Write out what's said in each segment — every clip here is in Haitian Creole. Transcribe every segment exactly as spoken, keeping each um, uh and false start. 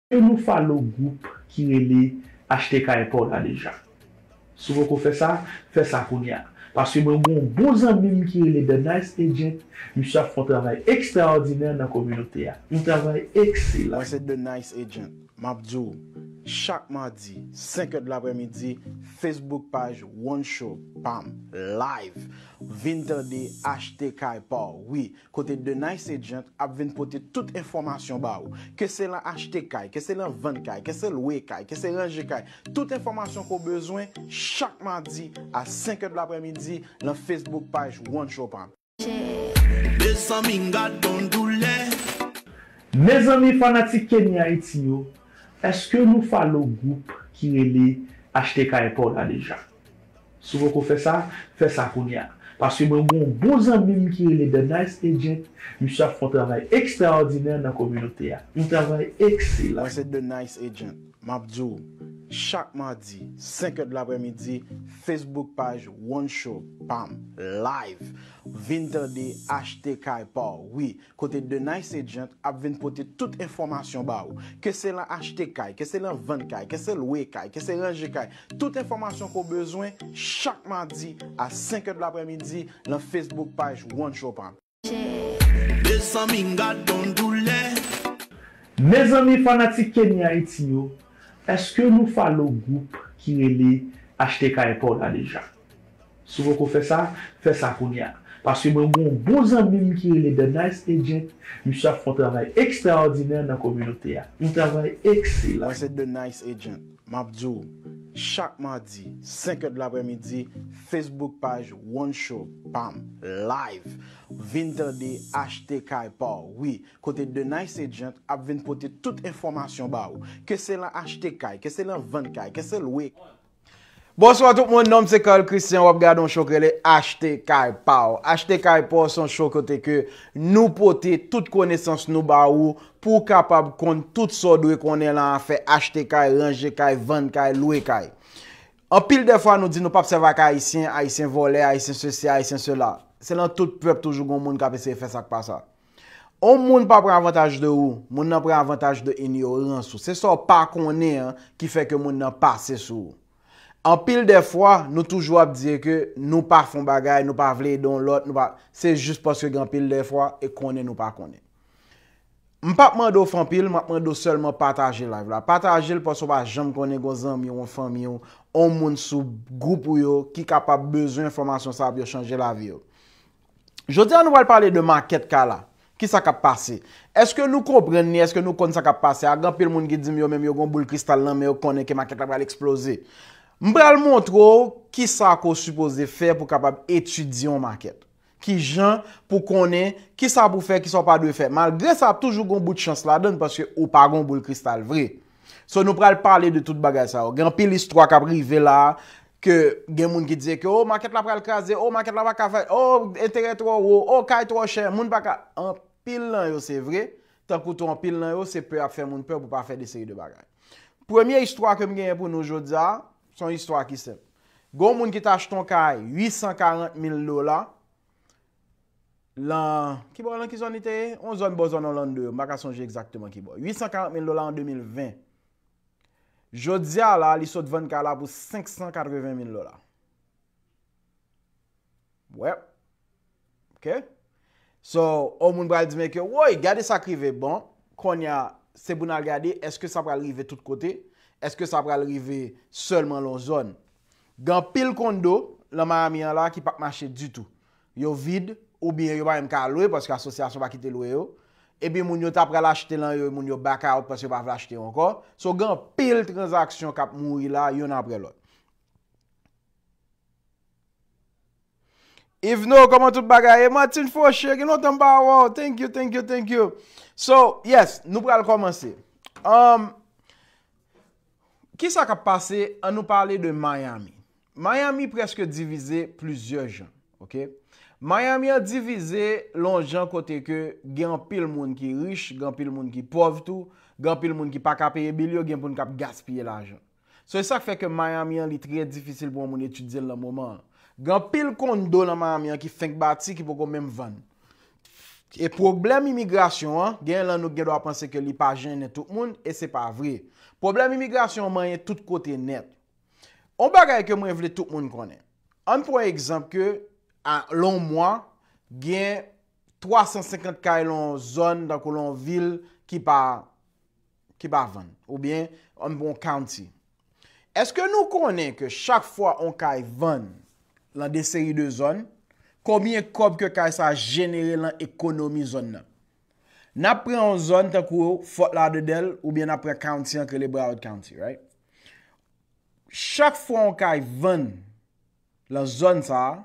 Èske nou follow gwoup ki rele Achte Kay Pa W la deja? Si w poko fè sa, fè sa kounye a. Paske mwen gen yon bon zanmi m ki rele The Nice Agent, misye ap fè yon travay ekstraòdinè nan kominote a. Yon travay ekselan. Mwen se The Nice Agent. M ap di w, chak madi, senk è de laprèmidi, Facebook paj One Show pa m, live. Vin tande Achte Kay Pa W, wi, kote The Nice Agent ap vin pote tout enfòmasyon ba ou. Ke se lan achte kay, ke se lan vann kay, ke se lwe kay, ke se ranje kay, tout enfòmasyon ke w bezwen, chak madi a senk è de laprèmidi, lan Facebook paj One Show pa m. Mezanmi, m gad bon doulè. Mezanmi, fanatik Kenny Haiti yo, èske nou follow gwoup ki rele Achte Kay Pa W la deja? Si w poko fè sa, fè sa kounye a. Paske mwen gen yon bon zanmi m ki rele The Nice Agent, misye ap fè yon travay ekstraòdinè nan kominote a. Yon travay ekselan. Mwen se The Nice Agent. M ap di w, chak madi, senk è de laprèmidi, Facebook paj One Show pa m, live. Vin tande Achte Kay Pa W, wi, kote The Nice Agent ap vin pote tout enfòmasyon ba ou. Ke se lan achte kay, ke se lan vann kay, ke se lwe kay, ke se ranje kay, tout enfòmasyon ke w bezwen, chak madi a senk è de laprèmidi, lan Facebook paj One Show pa m. Mezanmi, m gad bon doulè. Mezanmi, fanatik Kenny Haiti yo, èske nou follow gwoup ki rele Achte Kay Pa W la deja? Si w poko fè sa, fè sa kounye a. Paske mwen gen yon bon zanmi m ki rele The Nice Agent, misye ap fè yon travay ekstraòdinè nan kominote a. Yon travay ekselan. Mwen se The Nice Agent. M ap di w, chak madi, senk è de laprèmidi, Facebook paj One Show pa m, live. Vin tande Achte Kay Pa W, wi, kote The Nice Agent ap vin pote tout enfòmasyon ba ou. Ke se lan achte kay, ke se lan vann kay, ke se lwe. Bonswa tout moun, non m se Carl Christian, w ap gade yon show ki rele Achte Kay Pa W. Achte Kay Pa W se yon show kote ke nou pote tout konesans nou ba ou pou w kapab konn tout sa w dwe konnen lan afè achte kay, ranje kay, vann kay, lwe kay. Anpil dè fwa nou di nou p ap sèvi ak Ayisyen, Ayisyen vòlè, Ayisyen sesi, Ayisyen sela. Se lan tout pèp toujou gen yon moun k ap eseye fè sa k pa sa. On moun pa pran avantaj de ou, moun nan pran avantaj de inyorans ou. Se sa w pa konnen an ki fè ke moun nan pase sou ou. Anpil dè fwa, nou toujou ap di ke nou pa fè on bagay, nou pa vle ede on lòt, nou pa, se jis paske gen anpil dè fwa e konnen nou pa konnen. M p ap mande w fè anpil, m ap mande w sèlman pataje live la. Pataje l paske w pa janm konnen gon zanmi w, on fanmi w, on moun sou gwoup ou yo ki kapab bezwen enfòmasyon sa pou yo chanje lavi yo. Jodi a nou pral pale de makèt kay la. Kisa k ap pase? Èske nou konprann li? Èske nou konn sa k ap pase a? Gen anpil moun ki di m yo menm yo gen yon boul kristal nan men yo, konnen ke makèt la pral eksploze. M pral montre w kisa ke w sipoze fè pou w kapab etidye yon makèt. Kijan pou konnen kisa pou fè, kisa w pa dwe fè. Malgre sa, ap toujou gen yon bout chans ladan l paske ou pa gen yon boul kristal vre. So, nou pral pale de tout bagay sa yo. Gen anpil istwa k ap rive la, ke gen moun ki di ke, o, makèt la pral kraze, o, makèt la pa ka fè, o, enterè twò wo, o, kay twò chè, moun pa ka. Anpil nan yo se vre, tankou tou anpil nan yo se pè ap fè moun pè pou pa fè de seri de bagay. Premye istwa ke m genyen pou nou jodi a, se yon istwa ki senp. Gen yon moun ki t achte yon kay uit san karant mil dola, lan, ki bò, lan ki zòn li te ye? On zòn bò zòn Orlando yo, m pa ka sonje egzakteman ki bò. Uit san karant mil dola an de mil ven. Jodi a la, li sot vann kay la pou senk san katreven mil dola. Wè. Ok? So, on moun pral di men ke, woy, gade sa k rive. Bon, kounye a, se pou n al gade, èske sa pral rive tout kote? Èske sa pral rive sèlman lan on zòn? Gen anpil kondo lan Miami an la ki p ap mache ditou. Yo vid, oubyen yo pa menm ka lwe paske asosyasyon pa kite lwe yo. Epi moun yo ta pral achte lan yo, moun yo back out paske yo pa vle achte yo ankò. So, gen anpil tranzaksyon k ap mouri la, youn apre lòt. Yvno, kòman tout bagay ye? Martine Fauché, gen lontan m pa wè w. Thank you, thank you, thank you. So, yes, nou pral kòmanse. Um, kisa k ap pase? Ann nou pale de Miami. Miami prèske divize plizyè jan, ok? Miami an divize lan on jan kote ke gen anpil moun ki rich, gen anpil moun ki pòv tou, gen anpil moun ki pa ka peye bil yo, gen moun k ap gaspiye lajan. So, e sa k fè ke Miami an, li trè difisil pou yon moun etidye l nan moman an. Gen anpil kondo nan Miami an ki fenk bati, ki poko menm vann. E pwoblèm imigrasyon an, gen lè nou gen dwa panse ke li pa jennen tout moun, e se pa vre. Pwoblèm imigrasyon an manyen tout kote nèt. On bagay ke mwen vle tout moun konnen. Ann pran egzanp ke a, lan yon mwa, gen twa san senkant kay lan yon zòn, tankou lan yon vil ki pa, ki pa vann, oubyen ann pran yon county. Èske nou konnen ke chak fwa on kay vann lan de seri de zòn, konbyen kòb ke kay sa a jenere lan ekonomi zòn nan? N ap pran yon zòn tankou Fort Lauderdale oubyen n ap pran county an k rele Broward County, right? Chak fwa on kay vann lan zòn sa a,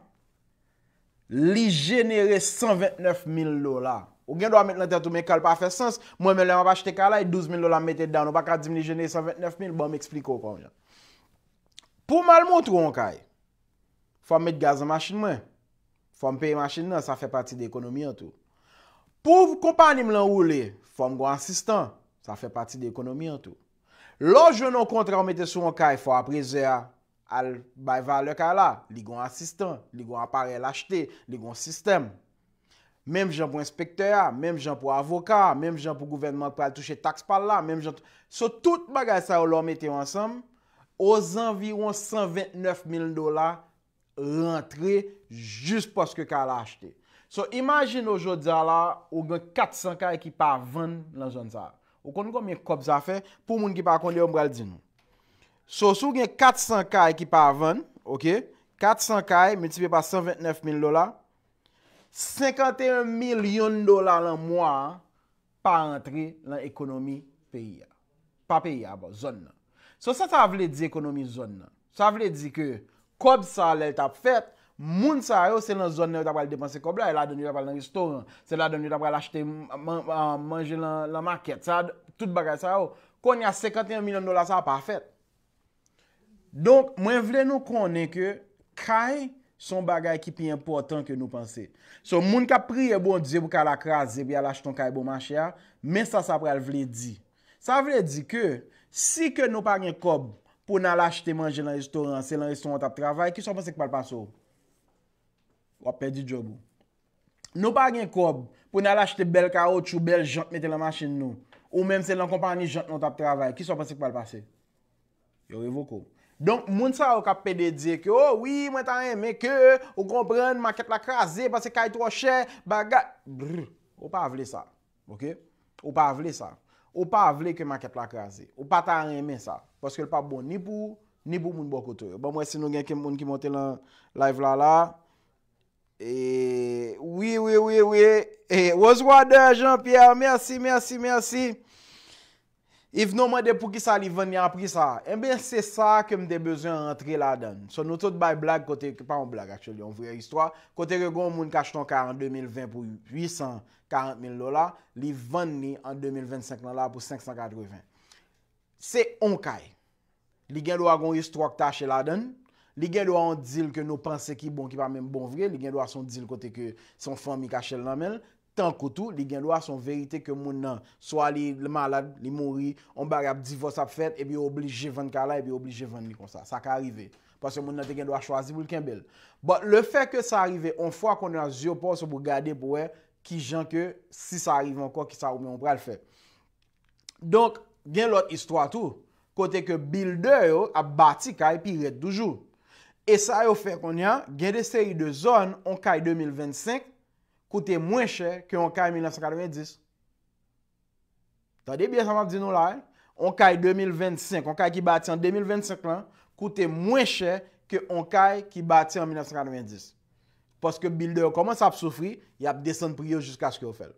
li jenere san ventnèf mil dola. Ou gen dwa met lan tèt ou, men kay pa fè sans. Mwen menm lè m ap achte kay la, e douz mil dola m mete down. Ou pa ka di m li jenere san ventnèf mil, ban m eksplike w kòman. Pou m al montre w on kay, fò m met gaz nan machin mwen. Fò m peye machin nan, sa fè pati de ekonomi an tou. Pou konpayi m lan woule, fò m gen asistan, sa fè pati de ekonomi an tou. Lè w jwenn yon kontra w mete sou yon kay, fò aprezè a al bay valè kay la, li gen yon asistan, li gen yon aparèy l achte, li gen yon sistèm. Menm jan pou enspektè a, menm jan pou avoka a, menm jan pou gouvènman k pral touche taks pa l la, menm jan. So, tout bagay sa yo, lè w mete yo ansanm, ozanviwon san ventnèf mil dola rantre jis paske kay la achte. So, imajine w jodi a la, ou gen kat san kay ki pa vann lan zòn sa a. Ou konn konbyen kòb sa fè? Pou moun ki pa konn yo, m pral di nou. So, si w gen kat san kay ki pa vann, oke, kat san kay miltipliye pa san ventnèf mil dola, senkanteyen milyon dola lan mwa a pa rantre lan ekonomi peyi a. Pa peyi a, bon, zòn nan. So, sa sa vle di ekonomi zòn nan? Sa vle di ke kòb sa a, lè l t ap fèt, moun sa yo, se lan zòn nan yo ta pral depanse kòb la, e ladan yo ta pral nan restoran, se ladan yo ta pral achte man, man, manje lan, lan makèt, sa, tout bagay sa yo. Kounye a, senkanteyen milyon dola sa a pa fèt. Donk, mwen vle nou konnen ke kay se yon bagay ki pi enpòtan ke nou panse. So, moun k ap priye Bondye pou kay la kraze, pou y al achte yon kay bon mache a, men sa sa pral vle di. Sa vle di ke si ke nou pa gen kòb pou n al achte manje lan restoran, se lan restoran w t ap travay, kisa w panse k pral pase w? W ap pèdi djòb ou. Nou pa gen kòb pou n al achte bèl kawotchou, bèl jant mete lan machin nou. Ou menm se lan konpayi jant nou t ap travay. Kisa w panse k pral pase? Yo revoke w. Donk, moun sa yo k ap pede di ke, o wi, mwen ta renmen ke, ou konprann, makèt la kraze, paske kay twò chè, bagay. Brr, ou pa vle sa. Oke? Ou pa vle sa. Ou pa vle ke makèt la kraze. Ou pa ta renmen sa. Paske l p ap bon ni pou ou, ni pou moun bò kote w yo. Ban m wè si nou gen ke moun ki monte lan live la la. E, wi, wi, wi, wi. E, Rosewater Jean Pierre, mèsi, mèsi, mèsi. Yvno mande poukisa li vann li a pri sa. Enben, se sa ke m te bezwen rantre ladan l. So, nou tout bay blag kote, pa yon blag, actually, yon vrè istwa. Kote ke gen yon moun k achte yon kay an de mil ven pou uit san karant mil dola, li vann li an de mil vennsenk lan la pou senk san katreven. Se yon kay. Li gen dwa gen yon istwa k tache ladan l. Li gen dwa yon deal ke nou panse ki bon, ki pa menm bon vre. Li gen dwa se yon deal kote ke se yon fanmi k achte l nan men l. Tankou tou, li gen dwa se yon verite ke moun nan, swa li malad, li mouri, yon bagay ap divòs ap fèt, epi yo oblije vann kay la, epi yo oblije vann li konsa. Sa ka rive. Paske moun nan te gen dwa chwazi pou l kenbe l. But le fait que sa rive yon fwa, kounye a zye w pa w se pou gade pou wè kijan ke, si sa rive ankò, kisa ou menm ou pral fè. Donk, gen lòt istwa tou, kote ke builder yo ap bati kay pi rèd toujou. E sa yo fè kounye a, gen de seri de zòn, yon kay de mil vennsenk koute mwen chè ke yon kay mil nèf san katrevenndis. Tande byen sa m ap di nou la, wi. Yon kay de mil vennsenk, yon kay ki bati an de mil vennsenk lan, koute mwen chè ke yon kay ki bati an mil nèf san katrevenndis. Paske builder yo kòmanse ap soufri, y ap desann pri yo jiskaske yo fè l.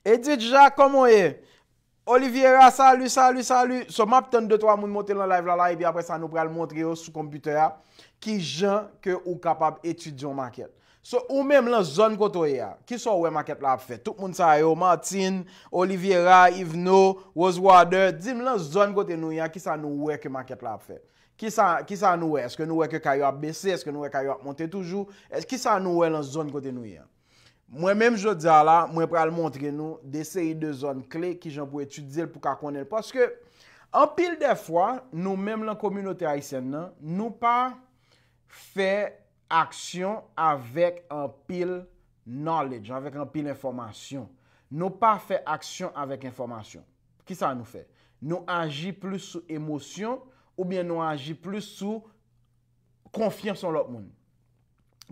Edith Jacques, kòman w ye? Oliviera, salut, salut, salut. So, m ap tann de twa moun monte lan live la, la, epi apre sa, nou pral montre yo sou konpitè a, kijan ke ou kapab etidye yon makèt. So, ou menm lan zòn kote w ye a, kisa w wè makèt la ap fè? Tout moun sa yo, Martine, Oliviera, Yvno, Rosewater, di m lan zòn kote nou ye a, kisa nou wè ke makèt la ap fè? Kisa, kisa nou wè? Èske nou wè ke kay yo ap bese? Èske nou wè kay yo ap monte toujou? Èske, kisa nou wè lan zòn kote nou ye a? Mwen menm jodi a la, mwen pral montre nou de seri de zòn kle, kijan pou etidye l, pou ka konnen l. Paske, anpil de fwa, nou menm lan kominote ayisyèn nan, nou pa fè aksyon avèk anpil knowledge, avèk anpil enfòmasyon. Nou pa fè aksyon avèk enfòmasyon. Kisa nou fè? Nou aji plis sou emosyon oubyen nou aji plis sou konfyans yon lòt moun.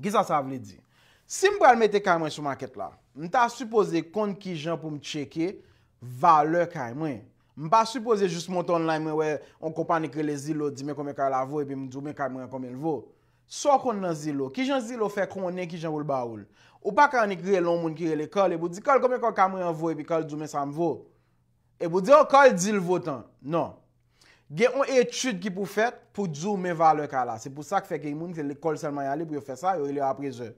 Kisa sa vle di? Si m pral mete kay mwen sou makèt la, m ta sipoze konn kijan pou m tcheke valè kay mwen. M pa sipoze jis monte online, mwen wè yon konpani k rele Zillow, di men konbyen kay la vo, epi m di w men kay mwen an konbyen l vo. Sa w konn nan Zillow? Kijan Zillow fè konnen kijan pou l ba ou l? Ou pa ka annik rele yon moun ki rele Carl epi w di, Carl, konbyen kay mwen an vo? Epi Carl di w men sa m vo. Epi w di, oh, Carl di l vo tan. Non. Gen yon etid ki pou fèt pou di w men valè kay la. Se pou sa k fè gen moun se lekòl sèlman y ale pou yo fè sa, yo rele yo appraiseur.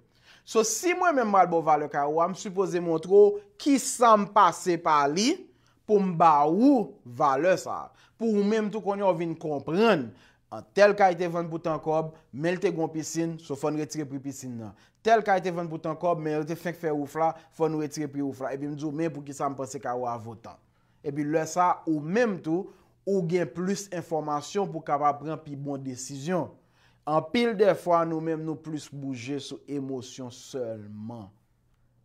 So, si mwen menm m pral ba w valè kay ou a, m sipoze montre w kisa m pase pa li pou m ba ou valè sa a. Pou ou menm tou kounye a w vin konprann, an tèl kay te vann pou tan kòb, men l te gen yon pisin, so fò n retire pri pisin nan. Tèl kay te vann pou tan kòb, men yo te fenk fè wouf la, fò nou retire pri wouf la. Epi m di w men poukisa m panse kay ou a vo tan. Epi lè sa a, ou menm tou, ou gen plis enfòmasyon pou w kapab pran pi bon desizyon. Anpil dèfwa, nou menm, nou plis bouje sou emosyon sèlman.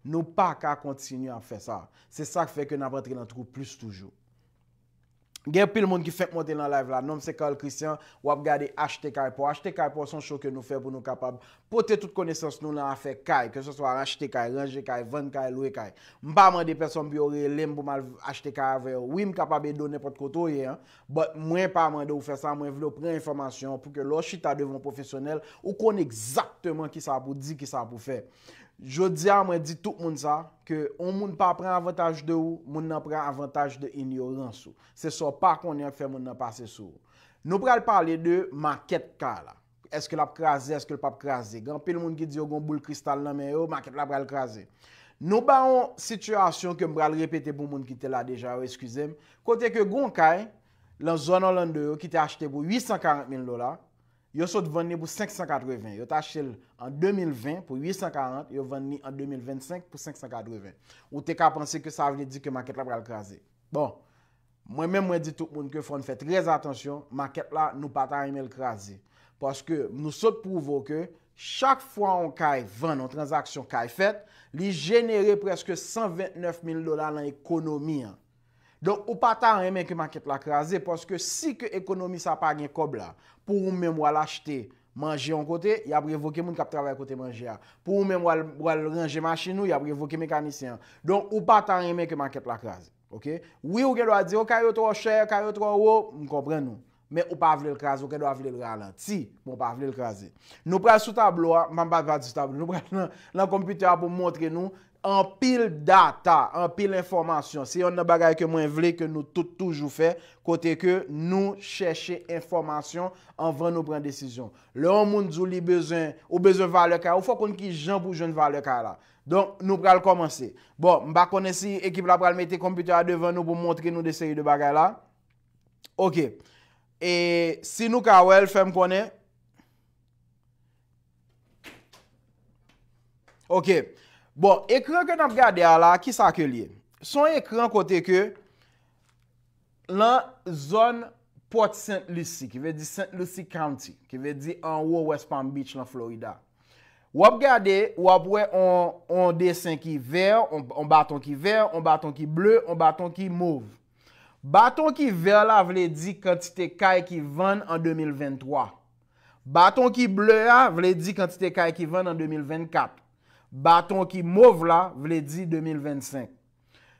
Nou pa ka kontinye ap fè sa. Se sa k fè ke n ap antre nan twou plis toujou. Gen anpil moun ki fenk monte nan live la. Non m se Carl Christian, w ap gade Achte Kay Pa W. Achte Kay Pa W se yon show ke nou fè pou nou kapab pote tout konesans nou nan afè kay, keseswa achte kay, ranje kay, vann kay, lwe kay. M pa mande pèsonn pou yo rele m pou m al achte kay avè yo. Wi, m kapab ede w nenpòt kote w ye an, but mwen pa mande w fè sa, mwen vle w pran enfòmasyon an pou ke lè w chita devan yon pwofesyonèl, ou konn egzakteman kisa pou di, kisa pou fè. Jodi a, mwen di tout moun sa, ke yon moun pa pran avantaj de ou, moun nan pran avantaj de inyorans ou. Se sa w pa konnen an k fè moun nan pase sou ou. Nou pral pale de makèt kay la. Èske l ap kraze, èske l p ap kraze? Gen anpil moun ki di yo gen yon boul kristal nan men yo, makèt la pral kraze. Nou ba yon sitiyasyon ke m pral repete pou moun ki te la deja yo, eskize m. Kote ke gen yon kay, nan zòn Orlando yo, ki te achte pou uit san karant mil dola, yo sot vann li pou senk san katreven. Yo t achte l an de mil ven pou uit san karant, yo vann li an de mil vennsenk pou senk san katreven. Ou te ka panse ke sa vle di ke makèt la pral kraze. Bon, mwen menm mwen di tout moun ke fò n fè trè atansyon, makèt la, nou pa ta renmen l kraze. Paske nou sot pwouve w ke chak fwa yon kay vann, yon tranzaksyon kay fèt, li jenere prèske san vennèf mil dola nan ekonomi an. Donk, ou pa ta renmen ke makèt la kraze, paske si ke ekonomi sa pa gen kòb la, pou ou menm w al achte manje yon kote, y ap revoke moun k ap travay kote manje a. Pou ou menm w al, w al ranje machin ou, y ap revoke mekanisyen an. Donk, ou pa ta renmen ke makèt la kraze. Oke? Wi, ou gen dwa di, o, kay yo twò chè, kay yo twò wo, m konprann ou. Men ou pa vle l kraze, ou gen dwa vle l ralanti, men ou pa vle l kraze. Nou pral sou tablo a, m pa, pa di sou tablo, nou pral nan, nan konpitè a pou m montre nou anpil data, anpil enfòmasyon. Se yonn nan bagay ke mwen vle ke nou tout toujou fè, kote ke nou chèche enfòmasyon anvan nou pran desizyon. Lè yon moun di w li bezwen, ou bezwen valè kay, ou fò konn ki jan pou jwenn valè kay la. Donk, nou pral kòmanse. Bon, m pa konnen si ekip la pral mete konpitè a devan nou pou montre nou de seri de bagay la. Oke. E si nou ka wè l, fè m konnen. Oke. Bon, ekran ke n ap gade a la, kisa ke l ye? Se yon ekran kote ke nan zòn Port Saint Lucie, ki vle di Saint Lucie County, ki vle di anwo West Palm Beach lan Florida. W ap gade, w ap wè on, on desen ki vè, on, on baton ki vè, on baton ki ble, on baton ki mov. Baton ki vè la vle di kantite kay ki vann an de mil venntwa. Baton ki ble a vle di kantite kay ki vann an de mil vennkat. Baton ki mov la vle di de mil vennsenk.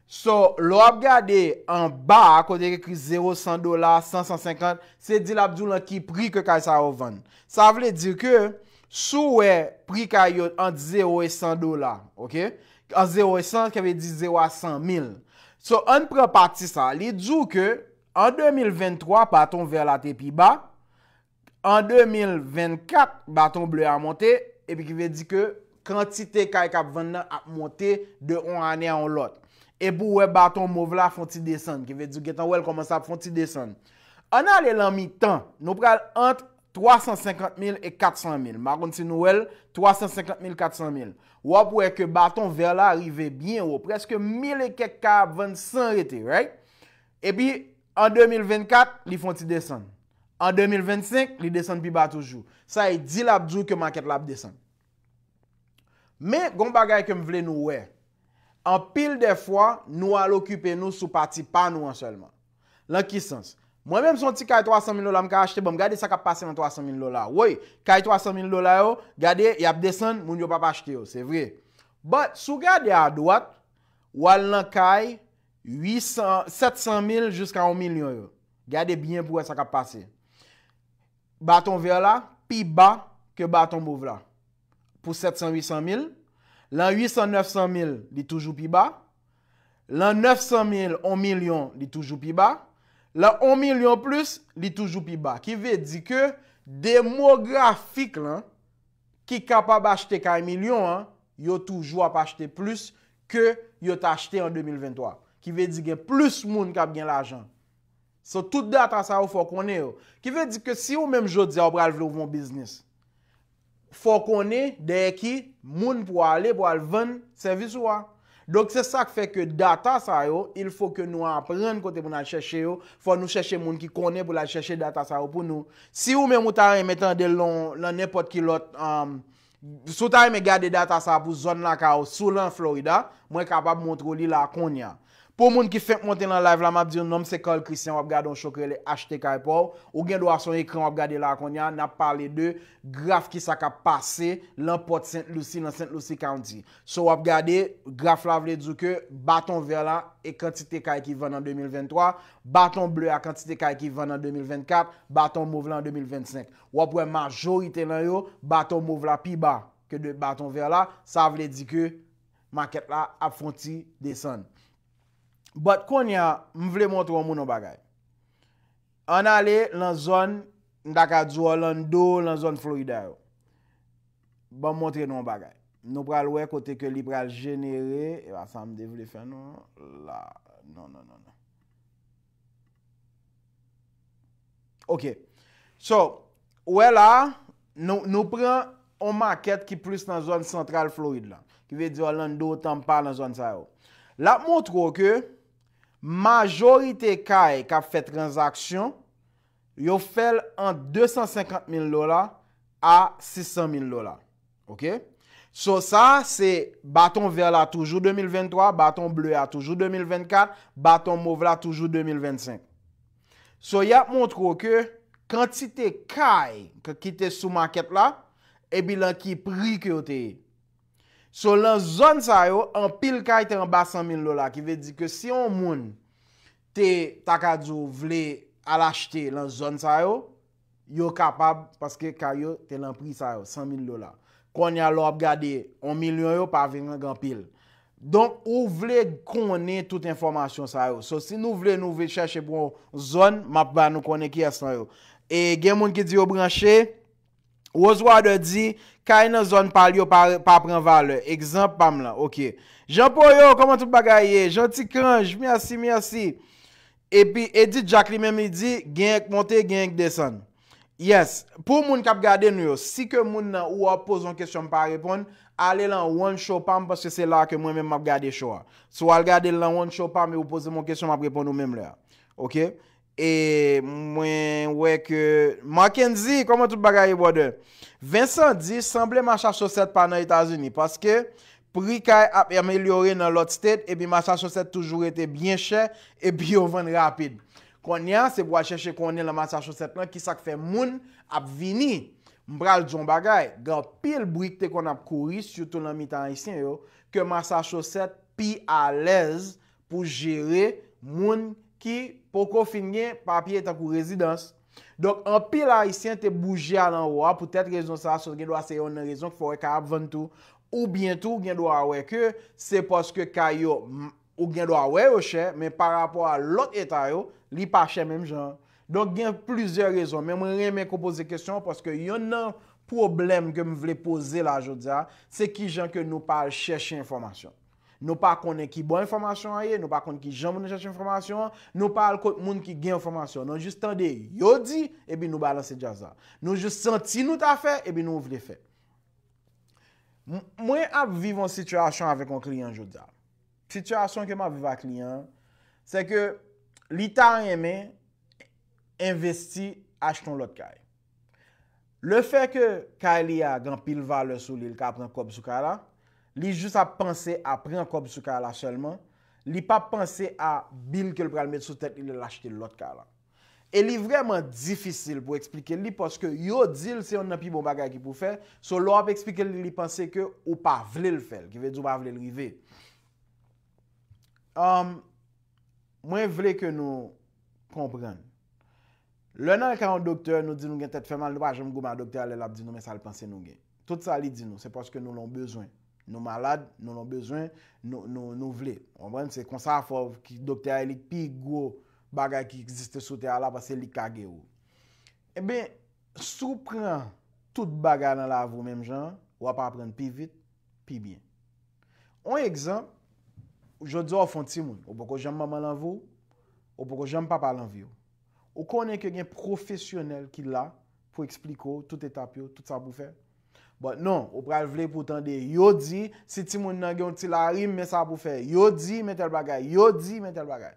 So, lè w ap gade anba a, kote k ekri zewo, san dola, san, san senkant, se di l ap di w lan ki pri ke kay sa yo vann. Sa vle di ke si w wè pri kay yo ant zewo e san dola, oke? Ant zewo e san, sa vle di zewo a san mil. So, ann pran pati sa. Li di w ke an de mil venntwa, baton vè la te pi ba. An de mil vennkat, baton ble a monte, epi ki vle di ke kantite kay k ap vann nan ap monte de yon ane a yon lòt. Epi w wè baton mov la fè yon ti desann, ki vle di w gentan wè l kòmanse ap fè yon ti desann. Ann ale lan mitan, nou pral ant twa san senkant mil e kat san mil. M pa konn si nou wè l, twa san senkant mil, kat san mil. W ap wè ke baton vè la rive byen wo, prèske mil e kèk kay ap vann san rete, right? Epi, an de mil vennkat, li fè yon ti desann. An de mil vennsenk, li desann pi ba toujou. Sa e di l ap di w ke makèt la ap desann. Men, gon bagay ke m vle nou wè. Anpil dè fwa, nou al okipe nou sou pati pa nou an sèlman. Lan ki sans? Mwen menm, se yon ti kay twa san mil dola m ka achte, bon, m gade sa k ap pase nan twa san mil dola. Woy, kay twa san mil dola yo, gade, y ap desann, moun yo p ap achte yo, se vre. But, si w gade adwat, w al nan kay uit san, sèt san mil jiska yon milyon yo. Gade byen pou wè sa k ap pase. Baton vè la pi ba ke baton mov la. Pou sèt san, uit san mil. Lan uit san, nèf san mil, li toujou pi ba. Lan nèf san mil, yon milyon, li toujou pi ba. Lan yon milyon plis, li toujou pi ba. Ki vle di ke demografik lan, ki kapab achte kay milyon an, yo toujou ap achte plis ke yo t achte an de mil venntwa. Ki vle di gen plis moun k ap gen lajan. So, tout data sa yo fò w konnen yo. Ki vle di ke si ou menm jodi a ou pral vle ouvri yon biznis, fò w konnen dèyè ki moun pou w ale pou w al vann sèvis ou a. Donk, se sa k fè ke data sa yo, il faut que nou aprann kote pou n al chèche yo. Fò nou chèche moun ki konnen pou l al chèche data sa yo pou nou. Si ou menm ou ta renmen tande l lan, lan nenpòt ki lòt, um, si w ta renmen gade data sa pou zòn lakay ou sou lan Florida, mwen kapab montre w li la kounye a. Pou moun ki fenk monte lan live la, m ap di w non m se Carl Christian, w ap gade yon show ki rele Achte Kay Pa W. Ou gen dwa se yon ekran w ap gade la kounye a, n ap pale de graf ki sa k ap pase lan pòt Sent Lisi, lan Sent Lisi County. So w ap gade, graf la vle di w ke baton vè la e kantite kay ki vann an de mil venntwa, baton ble a kantite kay ki vann an de mil vennkat, baton mov la an de mil vennsenk. W ap wè majorite nan yo, baton mov la pi ba ke de baton vè la, sa vle di ke makèt la ap fè yon ti desann. But kounye a, m vle montre yon moun yon bagay. Ann ale lan zòn, m ta ka di w Orlando, lan zòn Florida yo. Ban m montre nou yon bagay. Nou pral wè kote ke li pral jenere, e pa sa m te vle fè non, la. Non, non, non, non. Ok. So, ou wè la, nou, nou pran yon makèt ki plis nan zòn santral Florid la. Ki vle di Orlando, Tampa, nan zòn sa yo. L ap montre w ke majorite kay k ap fè tranzaksyon, yo fè l ant de san senkant mil dola a sis san mil dola. Ok? So, sa, se baton vè la toujou de mil venntwa, baton ble a toujou de mil vennkat, baton mov la toujou de mil vennsenk. So, y ap montre w ke kantite kay k-, ki te sou makèt la, epi lan ki pri ke yo te ye. So, lan zòn sa yo, anpil kay te anba san mil dola, ki vle di ke si yon moun te, ta ka di w, vle al achte lan zòn sa yo, yo kapab, paske kay yo te lan pri sa yo, san mil dola. Kounye a, lè w ap gade yon milyon yo, pa vin anpil. Donk, ou vle konnen tout enfòmasyon sa yo. So, si nou vle, nou vle chèche pou yon zòn, m ap ba nou konnen kiyès lan yo. E gen moun ki di yo branche, Rosewater di, kay nan zòn pa l yo pa, pa pran valè. Egzanp pa m lan. Ok. Jean Poyo, kòman tout bagay ye? Jean Ti Kanj, mèsi, mèsi. Epi Edith Jacques li menm li di, genyen k monte, genyen k desann. Yes. Pou moun k ap gade nou yo, si ke moun nan ou ap poze yon kesyon m pa reponn, ale lan One Show pa m paske se la ke mwen menm m ap gade show a. Si w al gade l lan One Show pa m e ou poze m yon kesyon, m ap reponn ou menm lè a. Ok? E mwen wè ke Mackenzie, kòman tout bagay ye, brother? Vincent di, sanble Massachusetts pa nan Etazini, paske pri kay ap amelyore nan lòt state, epi Massachusetts toujou rete byen chè, epi yo vann rapid. Kounye a, se pou al chèche konnen lan Massachusetts lan, ki sa k fè moun ap vini. M pral di yon bagay, gen anpil bri k te konn ap kouri, sitou lan mitan Ayisyen yo, ke Massachusetts pi alèz pou jere moun ki poko fin gen papye tankou rezidans. Donk, anpil Ayisyen te bouje al anwo a, poutèt rezon sa a, so gen dwa se yonn nan rezon ki fè w wè kay ap vann tou, oubyen tou, gen dwa wè ke se paske kay yo, m, ou gen dwa wè yo chè, men parapò a lòt eta yo, li pa chè menm jan. Donk, gen plizyè rezon, men mwen renmen ke w poze kesyon an, paske yonn nan pwoblèm ke m vle poze la jodi a, se kijan ke nou pa al chèche enfòmasyon. Nou pa konnen ki bò enfòmasyon an ye, nou pa konn kijan pou nou chèche enfòmasyon an, nou pa al kot moun ki gen enfòmasyon an. Nou jis tande yo di, epi nou balanse djaz la. Nou jis santi nou ta fè, epi nou vle fè. M-, mwen ap viv yon sitiyasyon avèk yon kliyan jodi a. Sitiyasyon ke m ap viv ak kliyan an, se ke li ta renmen envesti, achte yon lòt kay. Lefètke kay li a gen anpil valè sou li, li ka pran kòb sou kay la, Li jis ap panse a pran kòb sou kay la sèlman. Li p ap panse a bil ke l pral met sou tèt li lè l achte lòt kay la. E li vrèman difisil pou eksplike li paske yo di l se youn nan pi bon bagay ki pou fè. So lè w ap eksplike li, li panse ke ou pa vle l fè l, ki vle di ou pa vle l rive. Um, mwen vle ke nou konprann. Lè n al ka yon doktè, nou di nou gen tèt fè mal, nou pa janm goumen a doktè a lè l ap di nou men sa l panse nou gen. Tout sa li di nou, se paske nou lan bezwen. Nou malad, nou lan bezwen, nou, nou, nou vle. Ou konprann? Se konsa fò ki doktè a e li k pi gwo bagay ki egziste sou tè a la, paske li k ka geri w. Ebyen, si w pran tout bagay nan lavi w menm jan an, w ap aprann pi vit, pi byen. On egzanp, jodi a w fè on timoun, ou poko janm manman l anvi w, ou poko janm papa l anvi w. Ou konnen ke gen pwofesyonèl ki la pou eksplike w tout etap yo, tout sa pou w fè. But non, ou pral vle pou w tande yo di, si timoun nan gen yon ti larim, men sa pou w fè. Yo di, men tèl bagay. Yo di, men tèl bagay.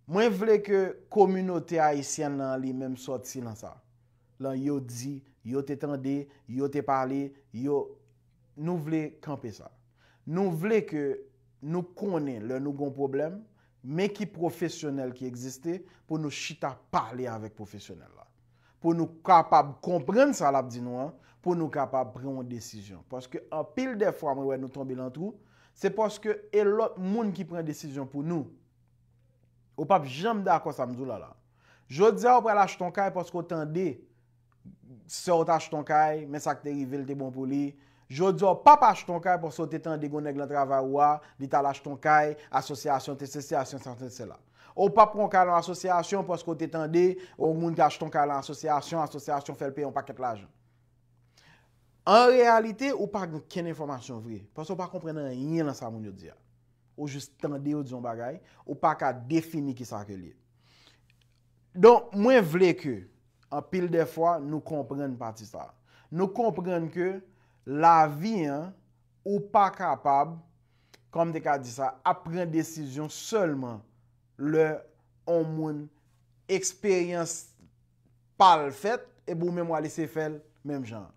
Mwen vle ke kominote ayisyèn nan li menm sòti nan sa. Lan yo di, yo te tande, yo te pale, yo, nou vle kanpe sa. Nou vle ke nou konnen lè nou gon pwoblèm, men ki pwofesyonèl ki egziste pou nou chita pale avèk pwofesyonèl la. Pou nou kapab konprann sa l ap di nou an, pou nou kapab pran yon desizyon. Paske anpil dè fwa, mwen wè nou tonbe lan twou, se paske e lòt moun ki pran desizyon pou nou. Ou p ap janm dakò sa m di w la la. Jodi a, ou pral achte yon kay paske w tande sè w t achte yon kay, men sa k te rive l te bon pou li. Jodi a, w p ap achte yon kay paske w te tande gon nèg lan travay ou a, li t al achte yon kay, asosyasyon te sesi, asosyasyon te sela. Ou p ap pran yon kay lan asosyasyon paske w te tande yon moun te achte yon kay lan asosyasyon, asosyasyon fè l peye yon pakèt lajan. An reyalite, ou pa gen okenn enfòmasyon vre, paske w pa konprann anyen lan sa moun yo di a. Ou jis tande yo di yon bagay, ou pa ka defini kisa ke l ye. Donk, mwen vle ke, anpil dè fwa, nou konprann pati sa a. Nou konprann ke lavi an, ou pa kapab, kòman m te ka di sa, ap pran desizyon sèlman lè on moun eksperyans pa l fèt, epi ou menm w al eseye fè l menm jan an.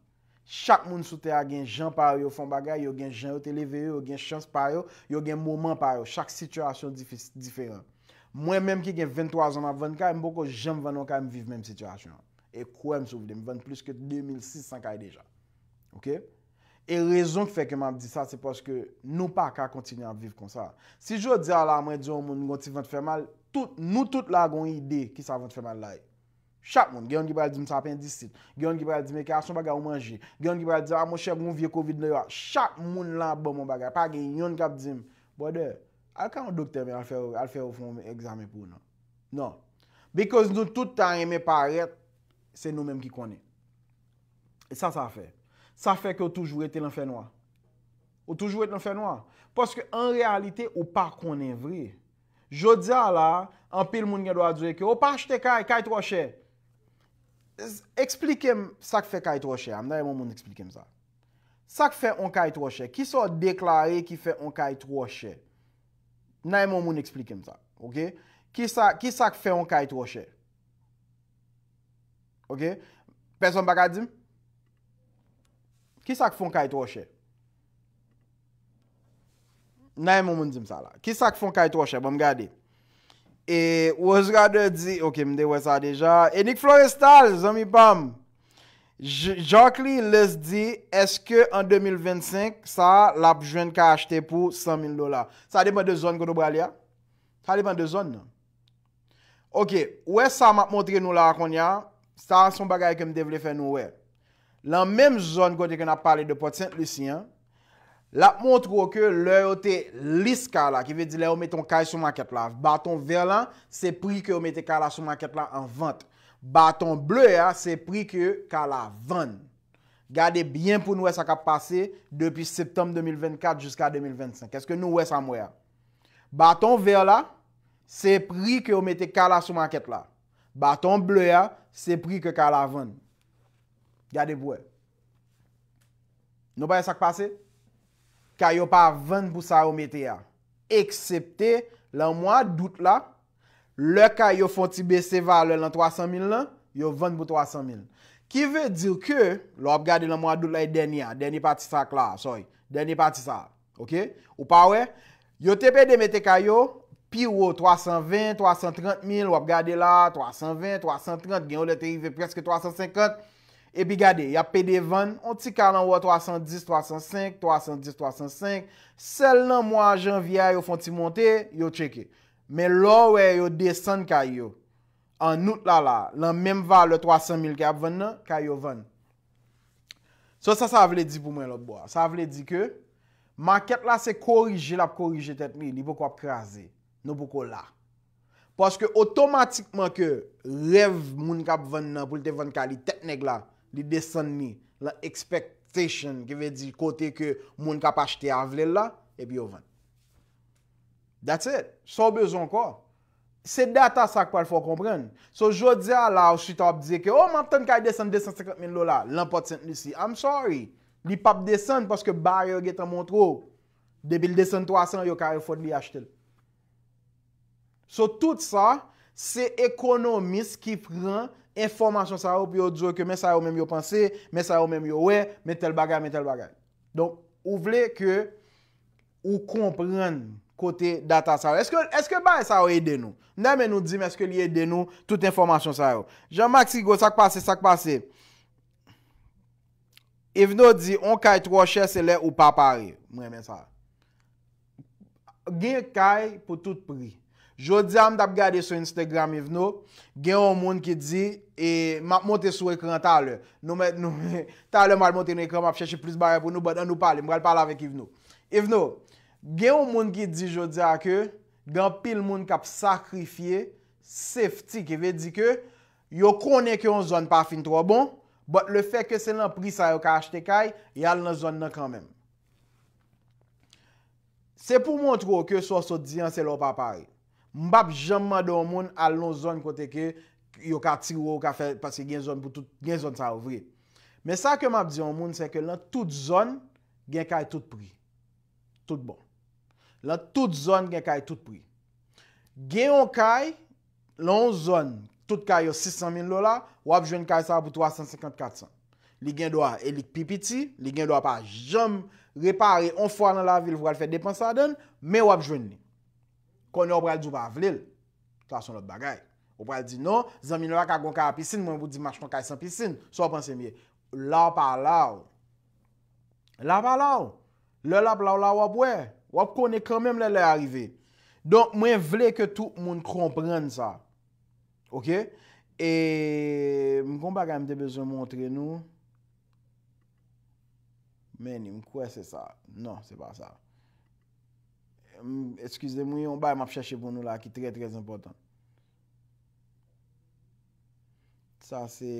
Chak moun sou tè a gen jan pa yo, yo fè yon bagay, yo gen jan yo te leve yo, yo gen chans pa yo, yo gen moman pa yo. Chak sitiyasyon difi-, diferan. Mwen menm ki gen venntwa zan m ap vann kay, m poko janm vann yon kay m viv menm sitiyasyon an. E kwè m si w vle, m vann plis ke de mil sis san kay deja. Oke? E rezon k fè ke m ap di sa, se paske nou pa ka kontinye ap viv konsa. Si jodi a la, mwen di yon moun gon ti vant fè mal, tout, nou tout la gon ide kisa vant fè mal la ye. Chak moun, gen youn ki pral di m sa apandisit, gen youn ki pral di m e ke a se yon bagay ou manje, gen youn ki pral di a monchè gon vye kovid nan yo a. Chak moun la ap ban m yon bagay, pa gen youn k ap di m, brother, al ka yon doktè men al fè, al fè yo fè yon egzamen pou ou non. Non. Because nou tout ta renmen parèt, se nou menm ki konnen. E sa sa fè? Sa fè ke w toujou rete nan fènwa. Ou toujou rete nan fènwa. Paske an reyalite, ou pa konnen vre. Jodi a la, anpil moun gen dwa di w ke ou pa achte kay, kay twò chè. Eksplike m sa k fè kay twò chè a. M ta renmen yon moun eksplike m sa. Sa k fè on kay twò chè? Kisa w deklare ki fè on kay twò chè? M ta renmen yon moun eksplike m sa. Oke? Kisa, kisa k fè on kay twò chè? Oke? Pèsonn pa ka di m? Kisa k fè on kay twò chè? M ta renmen yon moun di m sa la. Kisa k fè on kay twò chè? Ban m gade. E Rose Rader di, oke, m te wè sa deja. Enik Florestal, zanmi pa m. J-, Jacqueline Les di, èske an de mil vennsenk sa, l ap jwenn kay achte pou san mil dola? Sa depann de zòn kote w prale a. Sa depann de zòn nan. Oke, ou wè sa m ap montre nou la a kounye a, sa se yon bagay ke m te vle fè nou wè. Lan menm zòn kote ke n ap pale de Port Saint Lucie an, l ap montre w ke lè yo te lis kay la, ki vle di lè yo mete yon kay sou makèt la, baton vè la, se pri ke yo mete kay la sou makèt la an vant. Baton ble a, se pri ke kay la vann. Gade byen pou n wè sa k ap pase depi septanm de mil vennkat jiska de mil vennsenk. Èske nou wè sa m wè a? Baton vè la, se pri ke yo mete kay la sou makèt la. Baton ble a, se pri ke kay la vann. Gade pou wè. Nou pa wè sa k pase? Kay yo pa vann pou sa yo mete a. Eksepte lan mwa dout la, lè kay yo fè on ti bese valè lan twa san mil lan, yo vann pou twa san mil. Ki vle di ke, lè w ap gade nan mwa dout la, e dènye a, dènye pati sa k la, sorry, dènye pati sa, oke? Ou pa wè? Yo te pede mete kay yo pi wo twa san ven, twa san trant mil, w ap gade la, twa san ven, twa san trant, gen yo lè te rive prèske twa san senkant. Epi gade, y ap pede vann, on ti kay anwo twa san dis, twa san senk, twa san dis, twa san senk. Sèl nan mwa janvye a, yo fè on ti monte, yo tcheke. Men lè w wè yo desann kay yo, an out la la, nan menm valè twa san mil ke y ap vann nan, kay yo vann. So, sa sa vle di pou mwen lòt bò a? Sa vle di ke makèt la se korije l ap korije tèt li, li poko ap kraze. Nou poko la. Paske otomatikman ke rèv moun k ap vann nan pou l te vann kay li tèt nèg la, li desann li nan expectation, ki vle di kote ke moun k ap achte a vle l la, epi yo vann. That's it. Sa w bezwen ankò? Se data sa k pral fè w konprann. So, jodi a la, ou chita w ap di ke, oh, m ap tann kay desann de san senkant mil dola, lan Port Saint Lucie. I'm sorry. Li p ap desann paske barè yo gentan montre w. Depi l desann twa san, yo ka refund li achte l. So, tout sa, se ekonomis ki pran enfòmasyon sa yo pou yo di w ke men sa yo menm yo panse, men sa yo menm yo wè, men tèl bagay, men tèl bagay. Donk, ou vle ke ou konprann kote data sa yo. Èske, èske bagay sa yo ede nou? M ta renmen nou di m èske li ede nou, tout enfòmasyon sa yo. Jean Max Rigaud, sa k pase, sa k pase? Yvno di, on kay twò chè, se lè ou pa pare. M renmen sa. Gen kay pou tout pri. Jodi a, m t ap gade sou Instagram Yvno, gen yon moun ki di, e m ap monte sou ekran talè. Nou mèt, nou, talè m al monte nan ekran, m ap chèche plis bagay pou nou, but ann nou pale, m pral pale avèk Yvno. Yvno, gen yon moun ki di jodi a ke gen anpil moun k ap sakrifye safety, ki vle di ke yo konnen ke yon zòn pa fin twò bon, but le fait que se nan pri sa yo ka achte kay, y al nan zòn nan kanmenm. Se pou montre w ke sa w sot di an, se lè w pa pare. M p ap janm mande yon moun al nan yon zòn kote ke yo ka tire w, ka fè, paske gen zòn pou tout, gen zòn sa yo vre. Men sa ke m ap di yon moun, se ke nan tout zòn, gen kay tout pri. Tout bon. Nan tout zòn, gen kay tout pri. Gen yon kay, nan yon zòn, tout kay yo sis san mil dola, w ap jwenn kay sa a pou twa san senkant, kat san. Li gen dwa, e li k pi piti, li gen dwa pa janm repare on fwa nan lavi l pou al fè depans ladan l, men w ap jwenn li. Kounye a w pral di w pa vle l. Sa se yon lòt bagay. Ou pral di, non, zanmi nou la ka gon kay a pisin, mwen pou di m achte yon kay san pisin. Sa w panse m ye? La w pa la w. La pa la w. Lè l ap la w la, w ap wè. W ap konnen kanmenm lè lè a rive. Donk, mwen vle ke tout moun konprann sa. Oke? E m gon bagay m te bezwen montre nou. Men, m kwè se sa. Non, se pa sa. M, eskize m, wi, yon bagay m ap chèche pou nou la ki trè, trè enpòtan. Sa se,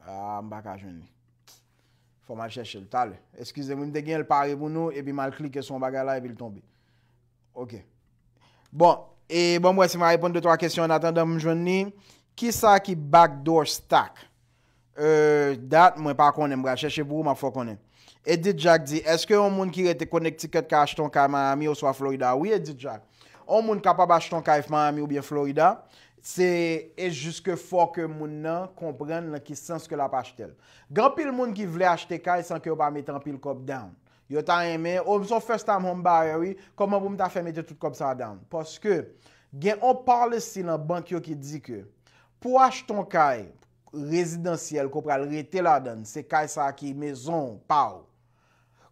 a, m pa ka jwenn li. Fò m al chèche l talè. Eskize m, wi, m te gen l pare pou nou, epi m al klike sou yon bagay la, epi l tonbe. Oke. Bon, e bon, m wè si m a reponn de twa kesyon an atandan m jwenn li. Kisa ki backdoor stack? Euh, dat, mwen pa konnen, m pral chèche pou ou, m ap fè w konnen. Edith Jacques di, èske yon moun ki rete Connecticut ka achte yon kay Miami oswa Florida? Wi, Edith Jacques. Yon moun kapab achte yon kay Miami oubyen Florida, se, e jis ke fò ke moun nan konprann nan ki sans ke l ap achte l. Gen anpil moun ki vle achte kay san ke yo pa mete anpil kòb down. Yo ta renmen, oh, m se yon first time home buyer, wi, kòman pou m ta fè mete tout kòb sa a down? Paske gen yon policy nan bank yo ki di ke pou w achte yon kay rezidansyèl ke w pral rete ladan l, se kay sa a ki mezon pa w,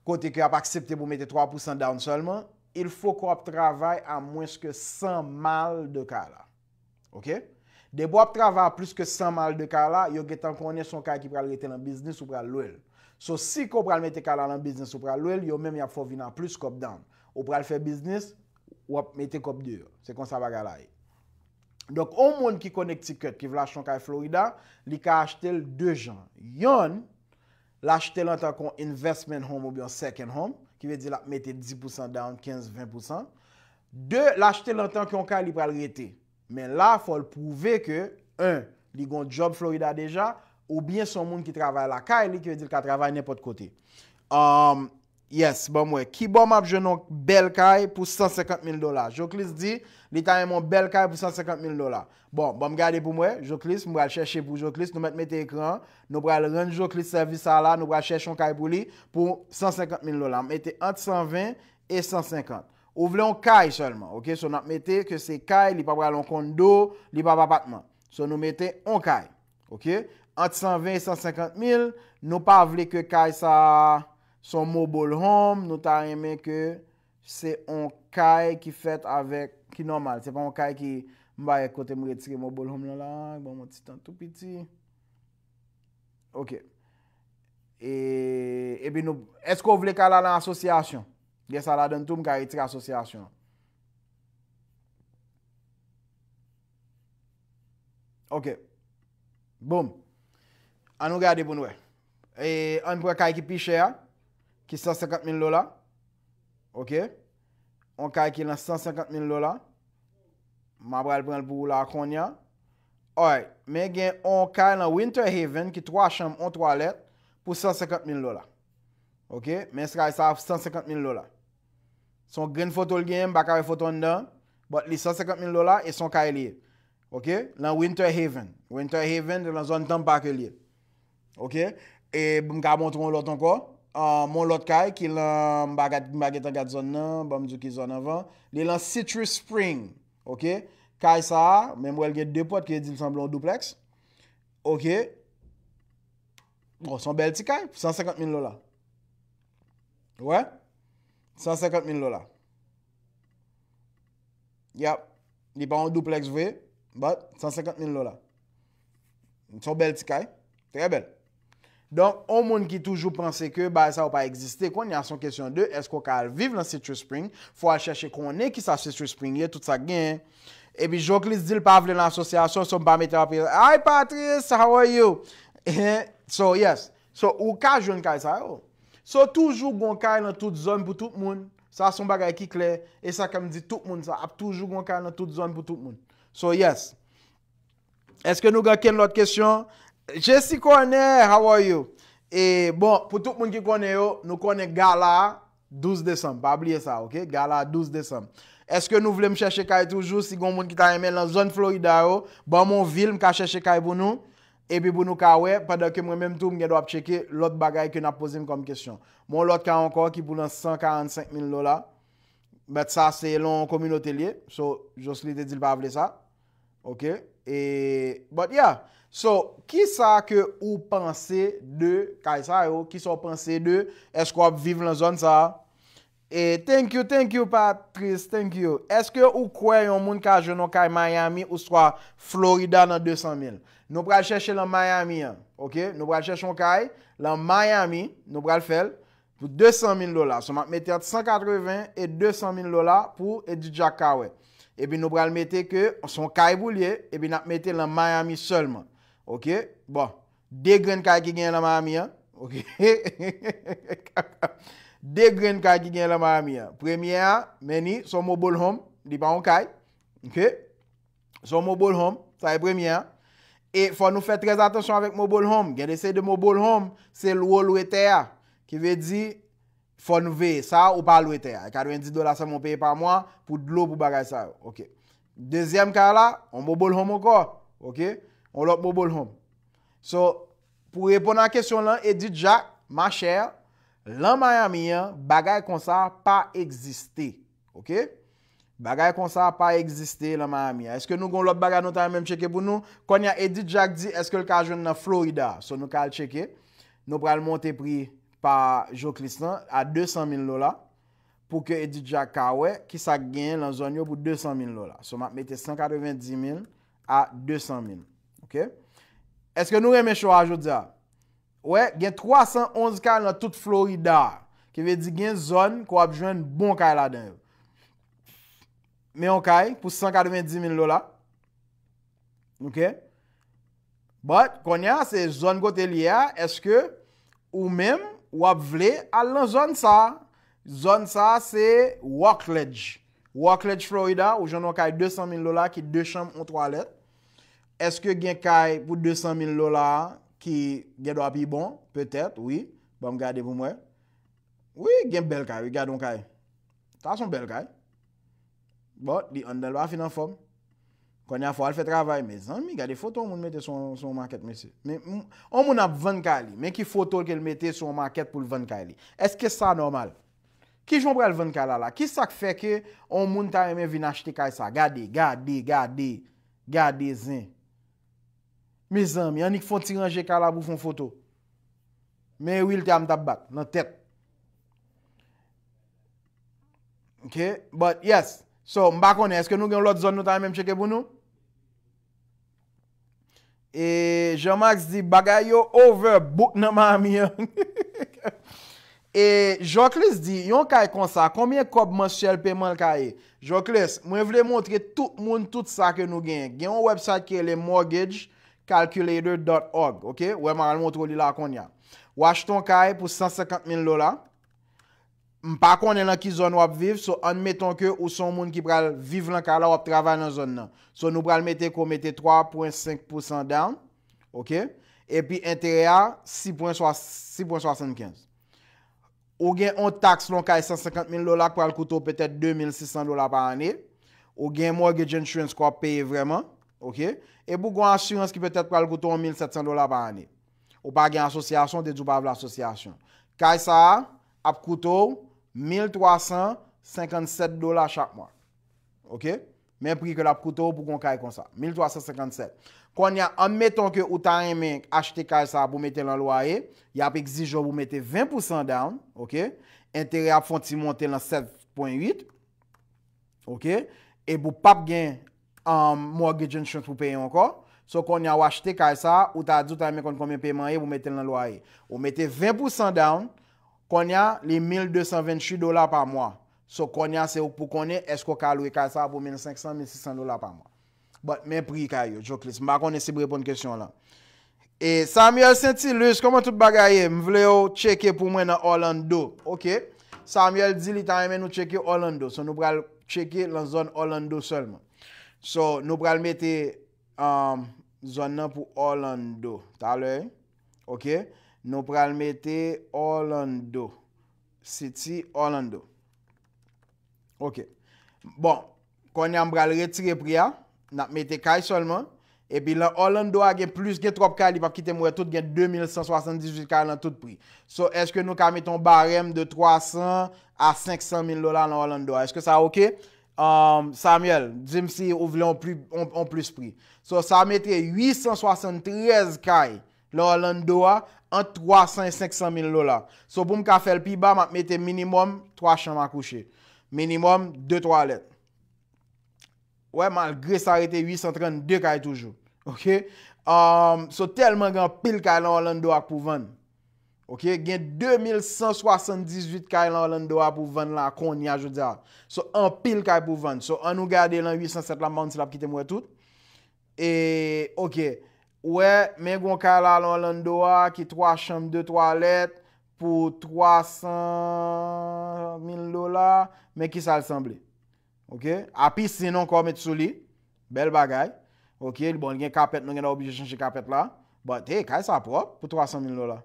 kote ke y ap aksepte pou w mete twa pousan down sèlman, il fo ke w ap travay a mwens ke san mal de kay la. Oke? Depi w ap travay a plis ke san mal de kay la, yo gentan konnen se yon kay ki pral rete nan biznis ou pral lwe l. So, si ke w pral mete kay la nan biznis ou pral lwe l, yo menm y ap fè w vin a plis kòb down. Ou pral fè biznis, w ap mete kòb deyò. Se konsa bagay la ye. Donk, yon moun ki Connecticut, ki vle achte yon kay Florida, li ka achte l de jan. Yonn, l achte l antanke yon investment home oubyen yon second home, ki vle di l ap mete dis pousan down, kenz, ven pousan. De, l achte l antanke yon kay li pral rete. Men la, fò l pwouve ke, en, li gon djòb Florida deja, oubyen se yon moun ki travay lakay li, ki vle di l ka travay nenpòt kote. Um, Yes, ban m wè. Kibò m ap jwenn yon bèl kay pou san senkant mil dola? Joclis di li ta renmen yon bèl kay pou san senkant mil dola. Bon, ban m gade pou m wè. Joclis, m pral chèche pou Joclis. Nou mèt mete ekran an. Nou pral rann Joclis sèvis sa la. Nou pral chèche yon kay pou li pou san senkant mil dola. M mete ant san ven e san senkant. Ou vle yon kay sèlman, oke? So, n ap mete ke se kay, li pa pral yon kondo, li pa apatman. So, nou mete yon kay, oke? Ant san ven e san senkant mil, nou pa vle ke kay sa a se yon mobile home, nou ta renmen ke se yon kay ki fèt avèk, ki nòmal. Se pa yon kay ki, m pa wè kote m retire mobile home lan la, ban m yon ti tan tou piti. Oke. E, epi nou, èske w vle kay la nan asosyasyon? Gen sa ladan tou, m ka retire asosyasyon an. Oke. Boom. An nou gade pou n wè. E, an pran kay ki pi chè a, ki san senkant mil dola. Oke. Yon kay ki nan san senkant mil dola. M ap pral pran l pou ou la kounye a. Alright. Men gen yon kay nan Winter Haven ki twa chanm, yon twalèt pou san senkant mil dola. Oke? Men kay sa a san senkant mil dola. Se yon grenn foto l genyen, m pa ka wè foto anndan, but li san senkant mil dola e se yon kay li ye. Oke? Nan Winter Haven. Winter Haven, se nan zòn Tampa ke li ye. Oke? E m ka montre yon lòt ankò. Um, yon lòt kay ki lan, m pa gad, m pa gentan gad zòn nan, ban m di w ki zòn anvan. Li lan Citrus Spring. Oke? Kay sa a, men m wè l gen de pòt ki di l sanble yon duplex. Oke? Bon, se yon bèl ti kay, san senkant mil dola. Ou wè? San senkant mil dola. Yap. Li pa yon duplex vre, but san senkant mil dola. Se yon bèl ti kay. Trè bèl. Donk, yon moun ki toujou panse ke bagay sa yo pa egziste, kounye a se yon kesyon de, èske w ka al viv nan Citrus Spring, fò w al chèche konnen kisa Citrus Spring ye, tout sa k genyen. Epi Joclis di l pa vle nan asosyasyon, so m pa mete l ap. Hi Patrice, how are you? So, yes. So, ou ka jwenn kay sa yo. So, toujou gon kay nan tout zòn pou tout moun. Sa se yon bagay ki klè. E sa ke m di tout moun sa, ap toujou gon kay nan tout zòn pou tout moun. So, yes. Èske nou gen kenn lòt kesyon? Jesse Cornet, how are you? E, bon, pou tout moun ki konnen yo, nou konnen gala a, douz desanm. Pa bliye sa, oke? Gala a, douz desanm. Èske nou vle m chèche kay toujou? Si gon moun ki ta renmen lan zòn Florida yo, ban m yon vil, m ka chèche kay pou nou. Epi pou nou ka wè, pandan ke mwen menm tou, m gen dwa ap tcheke lòt bagay ke n ap poze m kòm kesyon. M yon lòt kay ankò ki pou lan san karannsenk mil dola. But sa, se lan yon kominote l ye. So, Jocely te di l pa vle sa. Oke? E, but yeah. So, kisa ke ou panse de kay sa yo? Kisa w panse de? Èske w ap viv lan zòn sa a? E, thank you, thank you, Patrice, thank you. Èske ou kwè yon moun ka jwenn yon kay Miami oswa Florida nan de san mil? Nou pral chèche lan Miami an, oke? Nou pral chèche yon kay lan Miami, nou pral fè l pou de san mil dola. So, m ap mete ant san katreven e de san mil dola pou Eddy Jack ka wè. Epi nou pral mete ke se yon kay pou l ye, epi n ap mete lan Miami sèlman. Oke? Bon, de grenn kay ki genyen lan Miami an. Oke? De grenn kay ki genyen lan Miami an. Premye a, men ni, se yon mobile home, li pa yon kay. Oke? Se yon mobile home, sa e premye a. E fò nou fè trè atansyon avèk mobile home. Gen de seri de mobile home, se lwe w lwe tè a. Ki vle di, fò nou veye. Sa a, ou pa lwe tè a. E katrevenndis dola sèlman w peye pa mwa pou dlo, pou bagay sa yo. Oke. Dezyèm kay la, yon mobile home ankò. Oke? Yon lòt mobile home. So, pou reponn a kesyon lan, Eddy Jack, ma chère, lan Miami an, bagay konsa pa egziste. Oke? Bagay konsa pa egziste lan Miami an. Èske nou gon lòt bagay nou ta renmen m tcheke pou nou? Kounye a, Eddy Jack di, èske l ka jwenn nan Florida? So, nou ka al tcheke. Nou pral monte pri pa Joclis lan a de san mil dola. Pou ke Eddy Jack ka wè kisa k genyen lan zòn yo pou de san mil dola. So, m ap mete san katrevenndis mil a de san mil. Oke? Èske nou renmen cho a jodi a? Wè, gen twa san onz kay nan tout Florida. Ki vle di gen zòn ke w ap jwenn bon kay ladan yo. Men yon kay pou san katrevenndis mil dola. Oke? But, kounye a, se zòn kote l ye a, èske ou menm, w ap vle al nan zòn sa a? Zòn sa a, se Rockledge. Rockledge, Florida, ou jwenn yon kay de san mil dola ki de chanm, yon twalèt. Èske gen kay pou de san mil dola ki gen dwa pi bon? Petèt, wi. Ban m gade pou m wè. Wi, gen bèl kay, wi, gade yon kay. Sa se yon bèl kay. Bon, li anndan l pa fin anfòm. Kounye a fò al fè travay. Mezanmi, gade foto yon moun mete sou, sou yon makèt, mesye. Men, m- yon moun ap vann kay li. Men ki foto ke l mete sou yon makèt pou l vann kay li. Èske sa nòmal? Kijan w pral vann kay la la? Ki sa k fè ke yon moun ta renmen vin achte kay sa? Gade, gade, gade, gade zen. Mezanmi, annik fè yon ti ranje kay la pou fè yon foto. Men Will te a m t ap bat nan tèt. Ok, but yes. So, m pa konnen, èske nou gen yon lòt zòn nou ta renmen m tcheke pou nou? E Jean Max di, bagay yo overbook nan Miami an. E Joclis di, yon kay konsa, konbyen kòb mansyèl peman l ka ye? Joclis, mwen vle montre tout moun tout sa ke nou genyen. Gen yon website ki rele mortgage calculator dot org, ok? Wè, m al montre w li la kounye a. W achte yon kay pou san senkant mil dola. M pa konnen nan ki zòn w ap viv, so admettons ke ou se yon moun ki pral viv nan kay la, w ap travay nan zòn nan. So nou pral mete ke w mete twa pwen senk pousan down, ok? Epi enterè a, sis pwen swa- sis pwen swasannkenz. Ou gen yon taks lè w kay san senkant mil dola k pral koute w petèt de mil sis san dola pa ane. Ou gen mortgage insurance ke w ap peye vrèman, ok? Epi ou gen yon asirans ki petèt pral koute w yon mil sèt san dola pa ane. Ou pa gen asosyasyon, w te di w pa vle asosyasyon. Kay sa a ap koute w mil twa san senkannsèt dola chak mwa. Ok? Men pri ke l ap koute w pou gon kay konsa. Mil twa san senkannsèt. Kounye a, admettons ke ou ta renmen achte kay sa a pou mete l an lwaye, y ap egzije w pou mete ven pousan down, ok? Enterè ap fè yon ti monte nan sèt pwen uit, ok? Epi w p ap gen um, mortgage insurance pou peye ankò. So, kounye a, w achte kay sa a, ou ta di w ta renmen konn konbyen peman ye pou mete l nan lwaye. Ou mete ven pousan down, kounye a, li mil de san venntuit dola pa mwa. So, kounye a, se ou k pou konnen èske w ka lwe kay sa a pou mil senk san, mil sis san dola pa mwa. But, men pri kay yo, Joclis. M pa konnen si m reponn kesyon w lan. E Samuel Saintilus, kòman tout bagay ye? M vle w tcheke pou mwen nan Orlando. Ok. Samuel di li ta renmen nou tcheke Orlando. So, nou pral tcheke nan zòn Orlando sèlman. So, nou pral mete um, zòn nan pou Orlando. Talè, ok? Nou pral mete Orlando. City Orlando. Ok. Bon, kounye a m pral retire pri a. N ap mete kay sèlman. Epi lan Orlando a gen plis, gen twòp kay, li p ap kite m wè tout, gen de mil san swasanndizuit kay lan tout pri. So, èske nou ka mete yon barèm de twa san a senk san mil dola lan Orlando a? Èske sa ok? Um, Samuel, di m si ou vle yon pli, yon, yon plis pri. So, sa mete uit san swasanntrèz kay lan Orlando a, ant twa san e senk san mil dola. So, pou m ka fè l pi ba, m ap mete minimòm twa chanm a kouche. Minimòm de twalèt. Wè, malgre sa rete uit san trannde kay toujou. Ok? Um, so, tèlman gen anpil kay lan Orlando a k pou vann. Ok? Gen de mil san swasanndizuit kay lan Orlando a pou vann la kounye a jodi a. So, anpil kay pou vann. So, ann nou gade lan uit san sèt la, m pa konn si l ap kite m wè tout. E, ok. Wè, men gon kay la lan Orlando a ki twa chanm, de twalèt pou twa san mil dola. Men ki sa l sanble. Ok? A pisin ankò met sou li. Bèl bagay. Ok? Bon, li gen kapèt, nou gen dwa oblije chanje kapèt la. But, hey, kay sa pwòp pou twa san mil dola.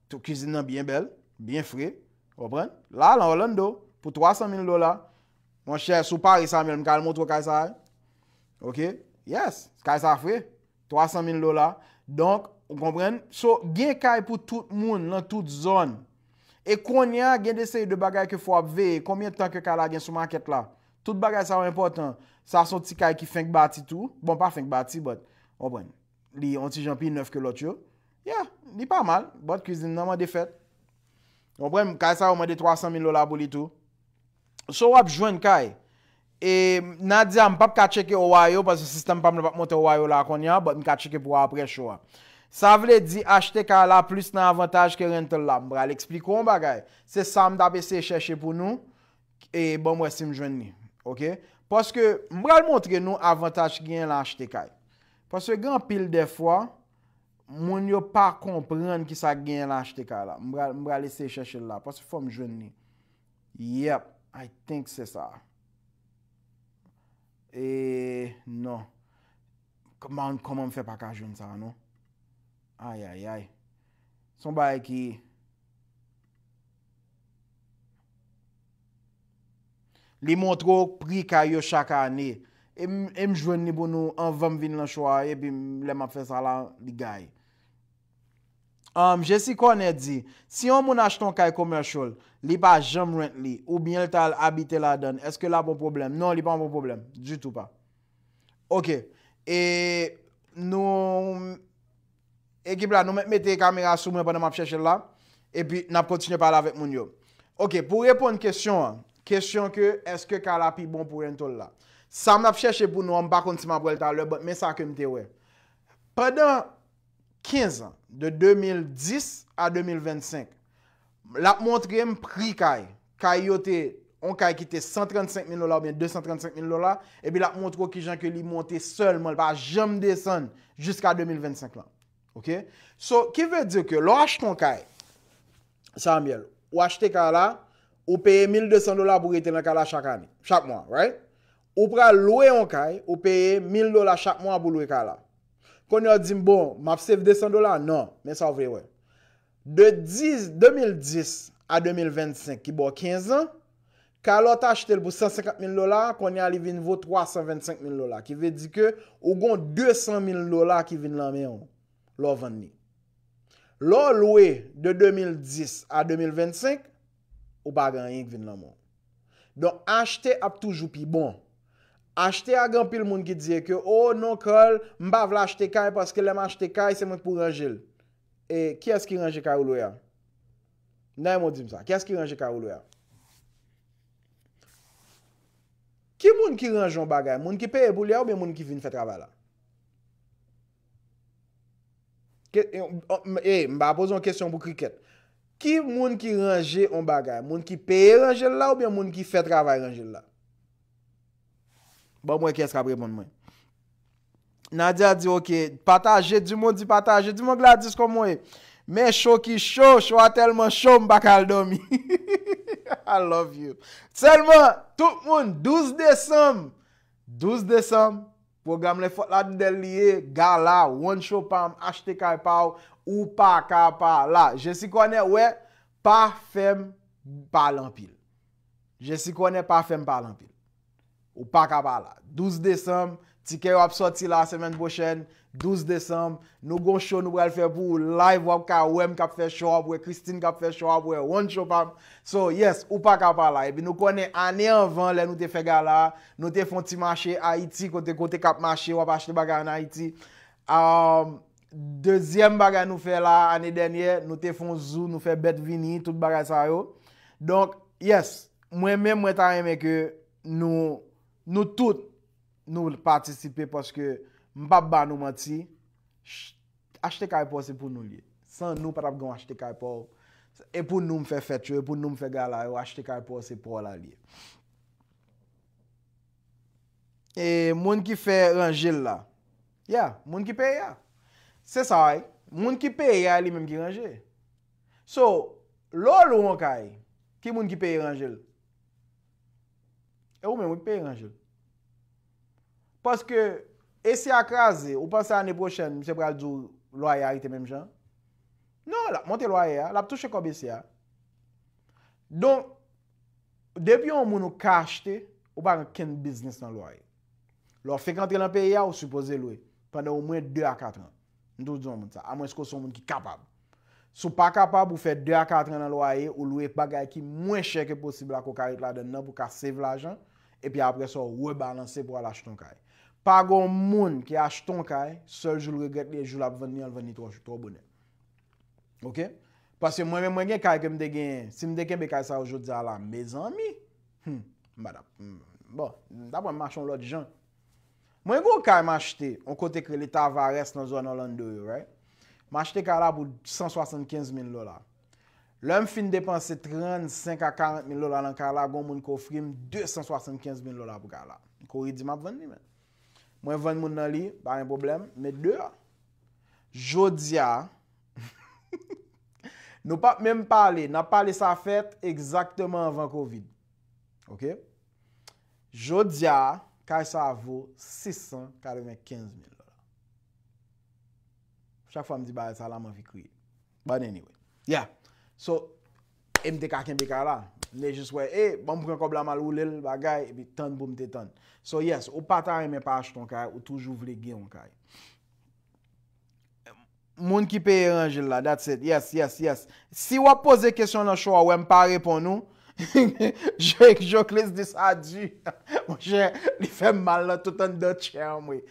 Tout kizin nan byen bèl, byen fre. Ou konprann? La, lan Orlando, pou twa san mil dola. Monchè, si w pare Samuel, m ka al montre w kay sa a. Ok? Yes, kay sa fre. Twa san mil dola. Donk, ou konprann? So, gen kay pou tout moun, nan tout zòn. E kounye a, gen de seri de bagay ke fò w ap veye. Konbyen tan ke kay la gen sou makèt la? Tout bagay sa yo enpòtan. Sa se yon ti kay ki fenk bati tou. Bon, pa fenk bati, but, ou konprann? Li yon ti jan pi nèf ke lòt yo. Yeah, li pa mal, but kizin nan mande fèt. Ou konprann? Kay sa yo mande twa san mil dola pou li tou. So, w ap jwenn kay. E Nadia, m p ap ka tcheke Ohio, paske sistèm pa m nan p ap monte Ohio la kounye a, but m ka tcheke pou w apre show a. Sa vle di achte kay la plis nan avantaj ke rental la. M pral eksplike w yon bagay. Se sa m t ap eseye chèche pou nou. E ban m wè si m jwenn li. Ok? Paske m pral montre nou avantaj ki genyen lan achte kay. Paske gen anpil dèfwa, moun yo pa konprann ki sa k genyen lan achte kay la. M pral, m pral eseye chèche l la. Paske fò m jwenn li. Yep, I think se sa. E, non. Kòman, kòman m fè pa ka jwenn sa, non? Ayayay. Se yon bagay ki, Li montre w pri kay yo chak ane. E m, e m jwenn li pou nou anvan m vin lan show a, epi m, lè m ap fè sa la, li gaye. Um, Jesi Kònè di, si yon moun achte yon kay commercial, li pa janm rent li, oubyen l t al abite ladan l, èske l ap yon pwoblèm? Non, li pa yon pwoblèm. Ditou pa. Ok. E nou, ekip la, nou mèt mete kamera sou mwen pandan m ap chèche l la. Epi, n ap kontinye pale avèk moun yo. Ok, pou reponn kesyon an, kesyon ke èske kay la pi bon pou rental la? Sa m ap chèche pou nou an, m pa konn si m ap wè l talè, but men sa ke m te wè. Pandan kenz an, de de mil dis a de mil vennsenk, l ap montre m pri kay. Kay yo te, yon kay ki te san trannsenk mil dola oubyen de san trannsenk mil dola, epi l ap montre w kijan ke li monte sèlman, li pa janm desann jiska de mil vennsenk lan. Ok? So, ki vle di ke lè w achte yon kay, Samuel, ou achte kay la, ou peye mil de san dola pou rete nan kay la chak ane, chak mwa, right? Ou pral lwe yon kay, ou peye mil dola chak mwa pou lwe kay la. Kounye a w di m, bon, m ap save de san dola? Non, men sa w vle wè. De dis, de mil dis a de mil vennsenk, ki ba w kenz an, kay la w t achte l pou san senkant mil dola, kounye a li vin vo twa san vennsenk mil dola, ki vle di ke ou gon de san mil dola ki vin nan men w lè w vann li. Lè w lwe de de mil dis a de mil vennsenk, ou pa gen anyen ki vin nan men w. Donk, achte ap toujou pi bon. Achte a, gen anpil moun ki di ke, oh non, Carl, m pa vle achte kay paske lè m achte kay, se mwen ki pou ranje l. E kiyès ki ranje kay ou lwe a? Nan yon mo, di m sa. Kiyès ki ranje kay ou lwe a? Ki moun ki ranje yon bagay? Moun ki peye pou li a oubyen moun ki vin fè travay la? Ke, e, e, m pa poze yon kesyon pou krikèt. Ki moun ki ranje yon bagay? Moun ki peye ranje l la oubyen moun ki fè travay ranje l la? Ban m wè kiyès k ap reponn mwen. Nadia di, ok, pataje, di m, di pataje, di m, Gladys, kòman w ye? Men cho ki cho, cho a tèlman cho, m pa ka al dòmi. I love you. Sèlman, tout moun, douz desanm, douz desanm, pwogram Lè Fòt Ladann li ye, gala, one show pa m, achte kay pa w, ou pa ka pa la. Jesi Kònè, wè, pa fè m pale anpil. Jesi Kònè, pa fè m pale anpil. Ou pa ka pa la. Douz desanm, tikè yo ap sòti la semèn pwochèn. Douz desanm, nou gon show nou pral fè pou ou live. W ap ka wè m k ap fè show, w ap wè Christine k ap fè show, w ap wè one show pa m. So, yes, ou pa ka pa la. Epi nou konnen ane anvan, lè nou te fè gala, nou te fè yon ti mache Ayiti, kote, kote k ap mache, w ap achte bagay ann Ayiti. Um, dezyèm bagay nou fè la, ane dènyè, nou te fè yon zoo, nou fè bèt vini, tout bagay sa yo. Donk, yes, mwen menm, mwen ta renmen ke nou, nou tout, nou patisipe paske m p ap ba nou manti, ch-, achte kay pa w se pou nou l ye. San nou, pa t ap gen yon achte kay pa w. E pou nou m fè fèt yo, e pou nou m fè gala yo, achte kay pa w se pa w la l ye. E moun ki fè ranje l la. Yeah, moun ki peye a. Se sa, wi. Moun ki peye a, li menm ki ranje. So, lè w lwe yon kay, ki moun ki peye ranje l? E ou menm, wi, ki peye ranje l. Paske, e si a kraze, ou panse ane pwochèn, misye pral di w lwaye a rete menm jan? Non, l ap monte lwaye a, l ap touche kòb e si a. Donk, depi yon moun ou ka achte, ou pa gen kenn biznis nan lwaye. Lè w fenk antre nan peyi a, ou sipoze lwe pandan omwen de a kat an. M toujou di yon moun sa, amwenske w se yon moun ki kapab. Si w pa kapab, ou fè de a kat an nan lwaye, ou lwe bagay ki mwen chè ke posib la ke w ka ret ladan l nan pou w ka save lajan, epi apre sa, w rebalanse pou w al achte yon kay. Pa gen yon moun ki achte yon kay, sèl jou l regrèt li, e jou l ap vann li an, l vann li twò, twò bonè. Ok? Paske mwen menm, mwen gen kay ke m te genyen. Si m te kenbe kay sa yo jodi a la, mezanmi, hmm, m pa t ap, hmm, bon, m t ap wè m mache yon lòt jan. Mwen gen yon kay m achte, yon kote k rele Tavares nan zòn Orlando yo, right? M achte kay la pou san swasannkenz mil dola. Lè m fin depanse trannsenk a karant mil dola nan kay la, gen yon moun k ofri m de san swasannkenz mil dola pou kay la. Kori di m ap vann li, men. Mwen vann moun nan li, pa gen pwoblèm, met deyò. Jodi a, nou p ap menm pale, n ap pale sa fèt egzakteman anvan kovid. Ok? Jodi a, kay sa vo sis san katrevenkenz mil dola. Chak fwa m di bagay sa la, m anvi kriye. But anyway. Yeah. So, e m te ka kenbe kay la. M te jis wè, e, ban m pran kòb la, m al woule l, bagay, epi tann pou m te tann. So, yes, ou pa ta renmen pa achte yon kay, ou toujou vle gen yon kay. Moun ki peye ranje l la, that's it. Yes, yes, yes. Si w ap poze kesyon nan show a, wè m pa reponn ou. Je- Joclis di sa di. Monchè, li fè m mal nan tout anndan tchè an, mwen.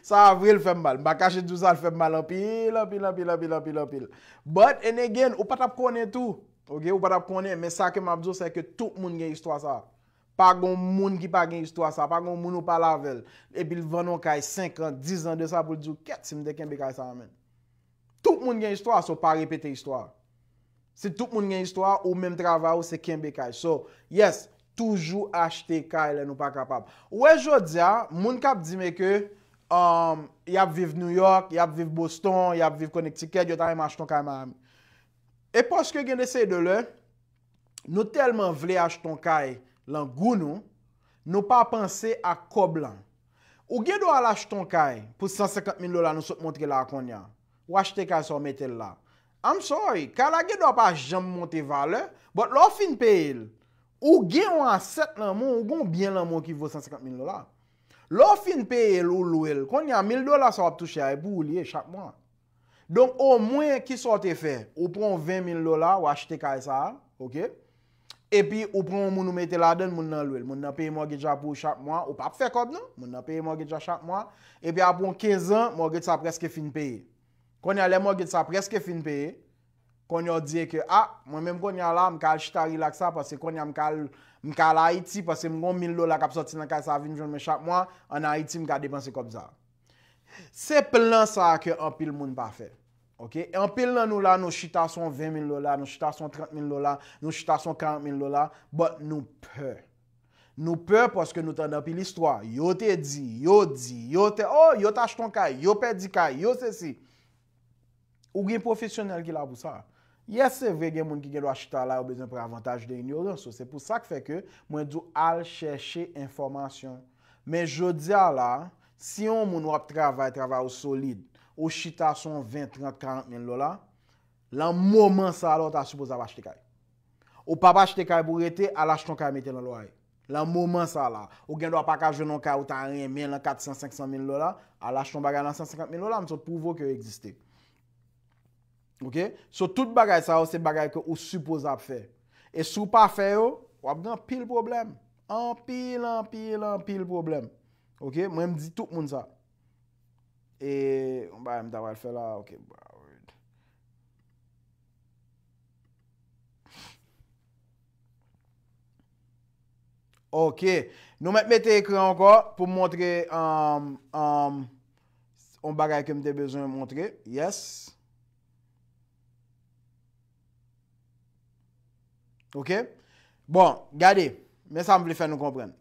Sa vre, l fè m mal. M pa kache di w sa, l fè m mal anpil, anpil, anpil, anpil, anpil, anpil. But, and again, ou pa t ap konnen tou. Ok, ou pa t ap konnen, men sa ke m ap di w, se ke tout moun gen istwa sa. Pa gon moun ki pa gen istwa sa, pa gon moun ou pale avè l. Epi l vann yon kay senk an, diz an de sa pou l di w, kèt, si m te kenbe kay sa a, menn. Tout moun gen istwa, so pa repete istwa. Si tout moun gen istwa, ou menm travay ou se kenbe kay. So, yes, toujou achte kay lè nou pa kapab. Ou wè jodi a, moun k ap di men ke um, y ap viv New York, y ap viv Boston, y ap viv Connecticut, yo ta renmen achte yon kay Miami. E paske gen de seri de lè, nou tèlman vle achte yon kay lan gou nou, nou pa panse ak kòb lan. Ou gen dwa al achte yon kay pou san senkant mil dola nou sot montre la a kounye a. Ou achte kay sa, ou mete l la. I'm sorry, kay la gen dwa pa janm monte valè, but lè w fin peye l, ou gen yon asèt lan men w, ou gen yon byen lan men w ki vo san senkant mil dola. Lè w fin peye l, ou lwe l, kounye a mil dola sa w ap touche a, e pou ou li ye chak mwa. Donk, omwen, kisa w te fè? Ou pran yon ven mil dola, ou achte kay sa a, ok? Epi, ou pran yon moun, ou mete ladan l, moun nan lwe l. Moun nan peye mortgage la pou ou chak mwa, ou p ap fè kòb non, moun nan peye mortgage la chak mwa. Epi, apre yon kenz an, mortgage sa prèske fin peye. Kounye a, lè mortgage sa prèske fin peye, kounye a, w di ke, a, mwen menm kounye a la, m ka al chita relax la, paske kounye a, m ka al, m ka al Ayiti, paske m gon mil dola k ap sòti nan kay sa a vin jwenn mwen chak mwa, ann Ayiti, m ka depanse kòb sa a. Se plan sa a ke anpil moun pa fè. Ok? Anpil nan nou la, nou chita sou yon ven mil dola, nou chita sou yon trant mil dola, nou chita sou yon karant mil dola, but nou pè. Nou pè paske nou tande anpil istwa. Yo te di, yo di, yo te, oh, yo t achte yon kay, yo pèdi kay, yo sesi. Ou gen pwofesyonèl ki la pou sa. Yes, se vre, gen moun ki gen dwa chita la, yo bezwen pran avantaj de inyorans yo. Se pou sa k fè ke mwen di w al chèche enfòmasyon. Men jodi a la, si yon moun w ap travay, travay ou solid, ou chita sou yon ven, trant, karant mil dola, lan moman sa a la, ou ta sipoze ap achte kay. Ou p ap achte kay pou rete, al achte yon kay mete lan lwaye. Lan moman sa a la, ou gen dwa pa ka jwenn yon kay ou ta renmen lan kat san, senk san mil dola, al achte yon bagay lan san senkant mil dola, m sot pwouve w ke yo egziste. Ok? So, tout bagay sa yo, se bagay ke ou sipoze ap fè. E si w pa fè yo, w ap gen anpil pwoblèm. Anpil, anpil, anpil pwoblèm. Ok? Mwen, m di tout moun sa. E, yon bagay m ta pral fè la, ok, Broward. Ok. Nou mèt mete ekran ankò pou m montre, um, um, yon bagay ke m te bezwen montre. Yes. Ok? Bon, gade. Men sa m vle fè nou konprann.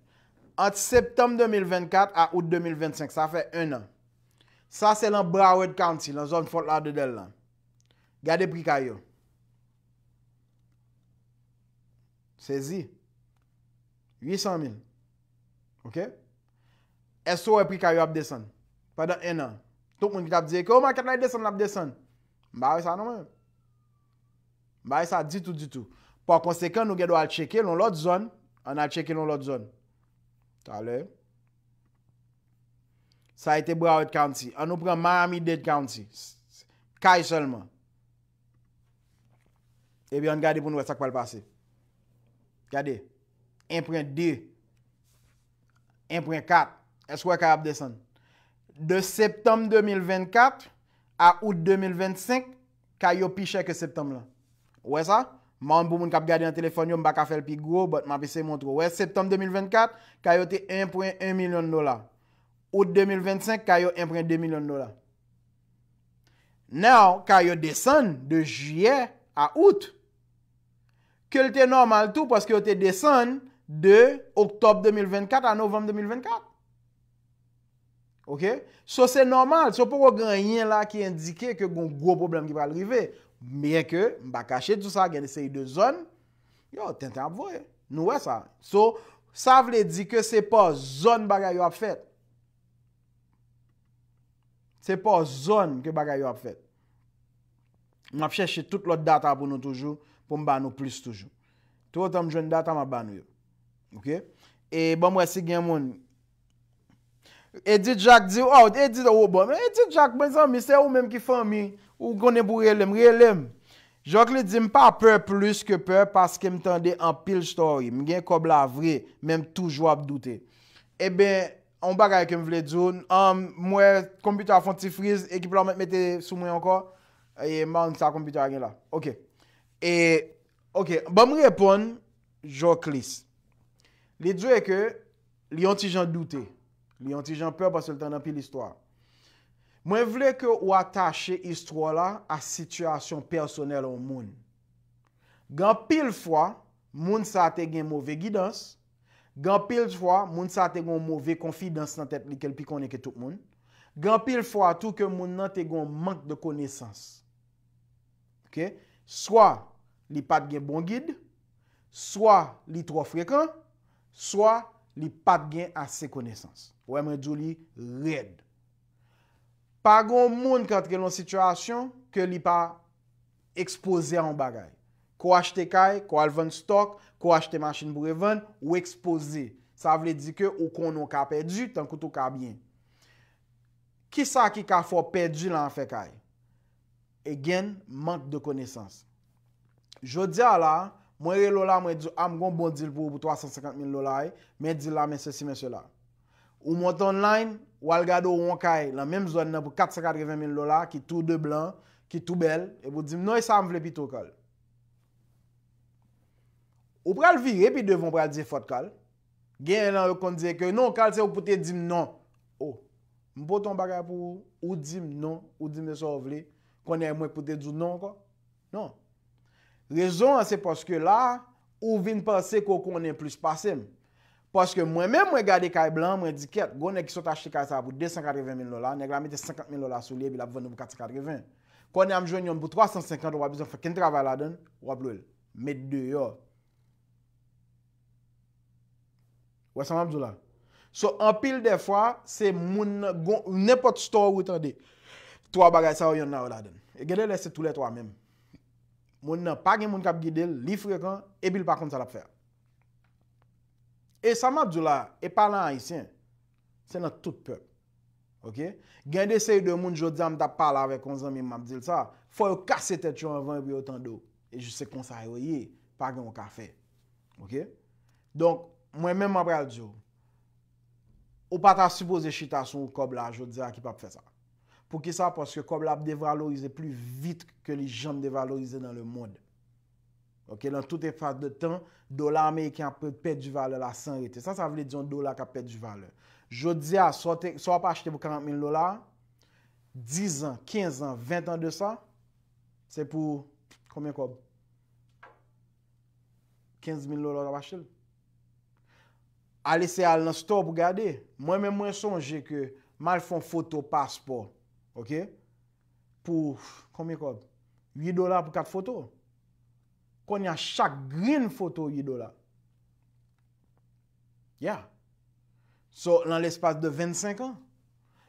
Ant septanm de mil vennkat a out de mil vennsenk, sa fè en an. Sa se lan Broward County, lan zòn Fort Lauderdale lan. Gade pri kay yo. Sezi. Uit san mil. Ok? Èske w wè pri kay yo ap desann? Pandan en an. Tout moun ki t ap di, ke o makèt la ap desann, l ap desann. M pa wè sa non mwen. M pa wè sa ditou, ditou. Pa konsekan, nou gen dwa al tcheke l yon lòt zòn. Ann al tcheke l yon lòt zòn. Talè. Sa a te Broward County. Ann nou pran Miami-Dade County. Kay sèlman. Ebyen, ann gade pou n wè sa k pral pase. Gade. En pwen de. En pwen kat. Èske w wè kay ap desann? De septanm de mil vennkat a out de mil vennsenk, kay yo pi chè ke septanm lan. Ou wè sa? M pa konn pou moun k ap gade nan telefòn yo, m pa ka fè l pi gwo, but m ap eseye montre w. Ou wè, septanm de mil vennkat, kay yo te en pwen en milyon dola. Out de mil vennsenk, kay yo en pwen de milyon dola. Now, kay yo desann de jiyè a out. Ke l te nòmal tou, paske yo te desann de oktòb de mil vennkat a novanm de mil vennkat. Ok? So, se nòmal. So, poko gen anyen la ki endike ke gon gwo pwoblèm ki pral rive. Byen ke, m pa kache di w sa, gen de seri de zòn, yo, tenten ap voye. Nou wè sa. So, sa vle di ke se pa zòn bagay yo ap fèt. Se pa zòn ke bagay yo ap fèt. M ap chèche tout lòt data pou nou toujou, pou m ba nou plis toujou. Toutotan m jwenn data, m ap ba nou yo. Ok? E ban m wè si gen moun. Edith Jacques di, oh, Edith, oh, bon, men Edith Jacques, mezanmi, se ou menm ki fanmi, ou konnen pou rele m, rele m. Jocelyne di, m pa pè plis ke pè paske m tande anpil story. M gen kòb la vre, men m toujou ap doute. Eben, yon bagay ke m vle di w, um, m wè konpitè a fè yon ti friz, ekip la mèt mete sou mwen ankò. E m pa konn sa konpitè a gen la. Ok. E, ok, ban m reponn Jocelyne. Li di w ke li yon ti jan doute. Li yon ti jan pè paske l tande anpil istwa. Mwen vle ke w atache istwa la a sitiyasyon pèsonèl yon moun. Gen anpil fwa, moun sa te gen move gidans. Gen anpil fwa, moun sa te gen yon move konfidans nan tèt li ke l pi konnen ke tout moun. Gen anpil fwa tou ke moun nan te gen yon mank de konesans. Ok? Swa li pa t gen bon gid, swa li twò frekan, swa li pa t gen ase konesans. Ou wè mwen di w li rèd. Pa gen yon moun k antre nan yon sitiyasyon ke li pa ekspoze a yon bagay. Ke w achte kay, ke w al vann stòk, ke w achte machin pou revann, ou ekspoze. Sa vle di ke ou konnen w ka pèdi, tankou tou ka byen. Kisa ki ka fè w pèdi nan afè kay? Again, mank de konesans. Jodi a la, mwen rele w la, mwen di w, a, m gon bon deal pou ou pou twa san senkant mil dola, wi, men deal la, men sesi, men sela. Ou monte online, w al gade w yon kay nan menm zòn nan pou kat san katreven mil dola, ki tou de blan, ki tou bèl, epi w di m, non, e sa m vle pito, Carl. Ou pral vire pi devan, ou pral di, e fòt, Carl. Genyen nan yo konn di ke non, Carl, se ou pou te di m non. O, m pote yon bagay pou ou, ou di m non, ou di m sa w vle. Kounye a mwen pou te di w non ankò? Non. Rezon an se paske la, ou vin panse ke w konnen plis pase m. Paske mwen menm, mwen gade kay blan, mwen di, kèt, gwo nèg ki sot achte kay sa pou de san katreven mil dola, nèg la mete senkant mil dola sou li, epi l ap vann ou pou kat san katreven. Kounye a m jwenn youn pou twa san senkant, ou pa bezwen fè kenn travay ladan l, w ap lwe l. Met deyò. Ou wè sa m ap di w la? So, anpil dè fwa, se moun nan, gon, nenpòt story ou tande. Twa bagay sa yo, yonn nan yo ladan l. E gen de lè, se toulètwa menm. Moun nan pa gen moun k ap gide l, li frekan, epi l pa konn sa l ap fè a. E sa m ap di w la, e pa nan Ayisyen. Se nan tout pèp. Ok? Gen de seri de moun, jodi a, m t ap pale avèk yon zanmi m, m ap di l sa. Fò yo kase tèt yo anvan epi yo tande w. E jis se konsa yo ye. Pa gen w ka fè. Ok? Donk, mwen menm, mwen pral di w, ou pa ta sipoze chita sou kòb la jodi a ki p ap fè sa. Poukisa? Paske kòb la ap devalorize pli vit ke li janm devalorize nan lemonn. Ok, nan tout espas de tan, dola ameriken ap pèdi valè la san rete. Sa, sa vle di yon dola k ap pèdi valè. Jodi a, sa w te, sa w ap achte pou karant mil dola, diz an, kenz an, ven an de sa, se pou konbyen kòb? Kenz mil dola w t ap achte l. Al eseye al nan store pou gade. Mwen menm, mwen sonje ke m al fè yon foto paspò, ok? Pou konbyen kòb? Uit dola pou kat foto. Kounye a, chak grenn foto, uit dola. Yeah. So, nan lespas de vennsenk an.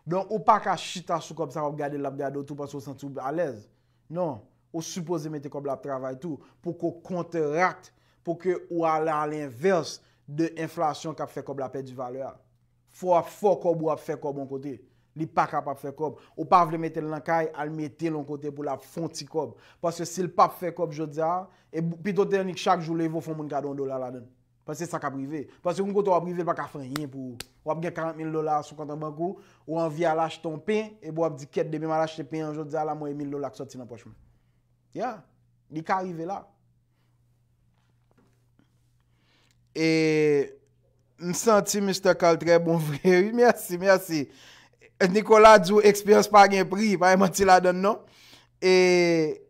Donk, ou pa ka chita sou kòb sa, w ap gade l, l ap gade w tou, paske w santi w alèz. Non, ou sipoze mete kòb la ap travay tou, pou ke w counteract, pou ke ou ale a lenvès de enflasyon k ap fè kòb la pèdi valè a. Fò w ap fò kòb ou ap fè kòb yon kote. Li pa kapab fè kòb. Ou pa vle mete l nan kay, al mete l yon kote pou l ap fè yon ti kòb. Paske si l p ap fè kòb jodi a, e pito te annik chak jou leve w fè yon moun kado yon dola ladan l. Paske se sa k ap rive. Paske yon kote w ap rive, l pa ka fè anyen pou ou. W ap gen karant mil dola sou kont an bank ou, ou anvi al achte yon pen, epi w ap di, kèt, depi m al achte pen an jodi a la, mwen e mil dola k sòti nan pòch mwen. Yeah, li ka rive la. E m santi Mister Carl trè bon vre, wi. Mèsi, mèsi. Nicolas di w eksperyans pa gen pri, pa gen manti ladan l, non. E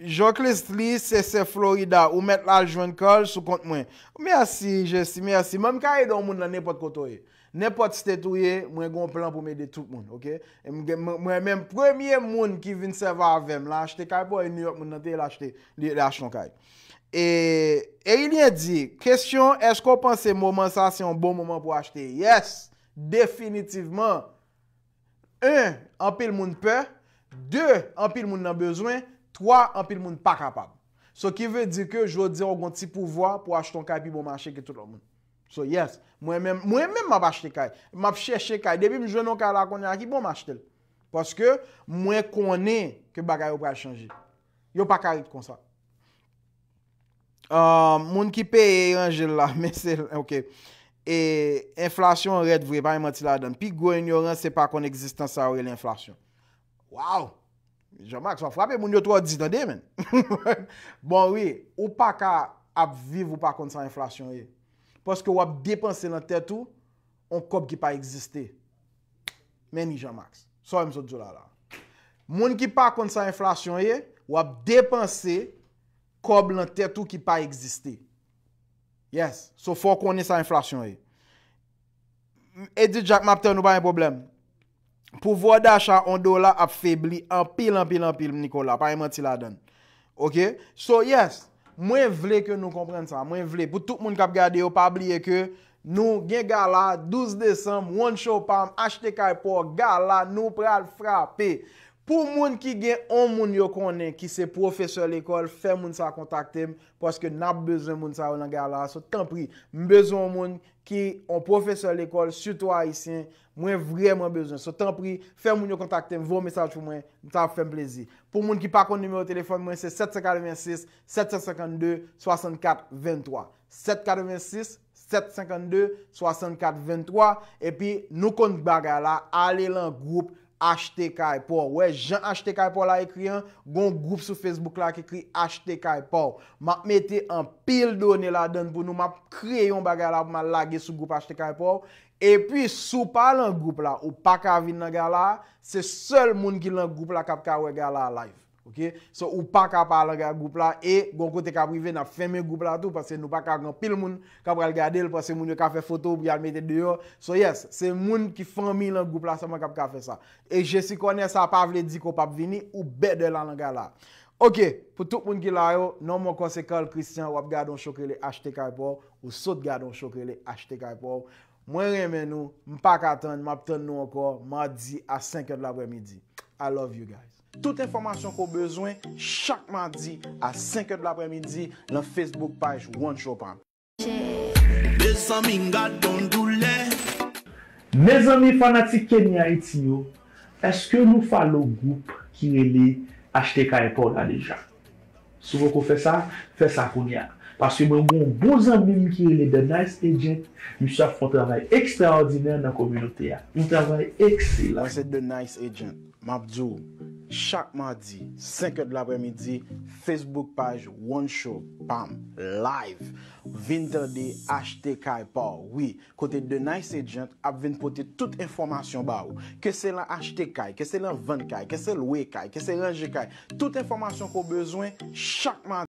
Joclesly, se sè Florida, ou mèt al jwenn Carl sou kont mwen. Mèsi, Jesi, mèsi. Mwen, m ka ede yon moun nan nenpòt kote w ye. Nenpòt state ou ye, mwen gen yon plan pou m ede tout moun, ok? E m gen, mwen, mwen menm, premye moun ki vin sèvi avè m, l achte kay pou New York, moun nan te ye, l achte, li, li achte yon kay. E Erilien di, kesyon, èske w panse moman sa se yon bon moman pou achte? Yes, definitivman. En, anpil moun pè. De, anpil moun nan bezwen. Twa, anpil moun pa kapab. So ki vle di ke jodi a ou gen yon ti pouvwa pou achte yon kay pi bon mache ke tout lòt moun. So yes, mwen menm, mwen menm m ap achte kay. M ap chèche kay. Depi m jwenn yon kay la kounye a ki bon, m achte l. Paske mwen konnen ke bagay yo pral chanje. Yo pa ka ret konsa. Ah, moun ki peye ranje l la, men se, ok. E enflasyon rèd vre, pa gen manti ladan. Pi gwo inyorans se pa konn egzistans sa yo rele enflasyon. Waw! Jean-Max, w ap frape moun yo twò di, tande, men. Bon, wi, ou pa ka ap viv ou pa konn sa enflasyon ye. Paske w ap depanse nan tèt ou yon kòb ki pa egziste. Men ni Jean-Max. Sa w wè m sot di w la la. Moun ki pa konn sa enflasyon ye, w ap depanse kòb nan tèt ou ki pa egziste. Yes. So, fò w konnen sa enflasyon ye. Eddy Jack, m ap tann ou, pa gen pwoblèm. Pouvwa dacha yon dola ap febli anpil, anpil, anpil, Nicolas. Pa gen manti ladan l. Ok? So, yes. Mwen vle ke nou konprann sa. Mwen vle. Pou tout moun k ap gade yo, pa bliye ke nou gen gala douz desanm, One Show Palm, achte kay pa w, gala, nou pral frape. Pou moun ki gen yon moun yo konnen ki se pwofesè lekòl, fè moun sa kontakte m, paske n ap bezwen moun sa yo nan gala a. So, tanpri, m bezwen yon moun ki yon pwofesè lekòl, sitou ayisyen, mwen vrèman bezwen. So, tanpri, fè moun yo kontakte m, voye yon mesaj pou mwen, sa ap fè m plezi. Pou moun ki pa konn nimewo telefòn mwen, se sèt san katrevensis, sèt san senkannde, swasannkat venntwa. Sèt katrevensis, sèt san senkannde, swasannkat venntwa. Epi, nou konn bagay la, ale lan gwoup Achte Kay Pa W. Wè, jan Achte Kay Pa W la ekri an, gon gwoup sou Facebook la ki ekri Achte Kay Pa W. M ap mete anpil done ladan l pou nou, m ap kreye yon bagay la pou m al lage sou gwoup Achte Kay Pa W. Epi, si w pa lan gwoup la, ou pa ka vin nan gala a, se sèl moun ki lan gwoup la k ap ka wè gala a live. Ok? So, ou pa ka pa lan gwoup la, e gon kote k ap rive, n ap fèmen gwoup la tou, paske nou pa ka gen anpil moun k ap pral gade l, paske moun yo ka fè foto, pou y al mete deyò. So, yes, se moun ki fanmi lan gwoup la sèlman k ap ka fè sa. E je suis corner, sa pa vle di ke w p ap vini, ou better la lan gala a. Ok, pou tout moun ki la yo, non m ankò se Carl Christian, w ap gade yon show k rele Achte Kay Pa W, ou sot gade yon show k rele Achte Kay Pa W. Mwen renmen nou, m pa ka tann, m ap tann nou ankò madi a senk è de laprèmidi. I love you guys. Tout enfòmasyon ke w bezwen chak madi a senk è de laprèmidi lan Facebook paj One Show Palm. Mezanmi, m gad yon doulè. Mezanmi, fanatik Kenny Haiti yo, èske nou follow gwoup ki rele Achte Kay Pa W la deja? Si w poko fè sa, fè sa kounye a. Paske mwen gen yon bon zanmi m ki rele The Nice Agent, misye ap fè yon travay ekstraòdinè nan kominote a. Yon travay ekselan. Mwen se The Nice Agent. M ap di w, chak madi, senk è de laprèmidi, Facebook paj One Show Palm live. Vin tande Achte Kay Pa W. Wi, kote The Nice Agent ap vin pote tout enfòmasyon ba ou. Ke se lan achte kay, ke se lan vann kay, ke se lwe kay, ke se ranje kay. Tout enfòmasyon ke w bezwen chak madi.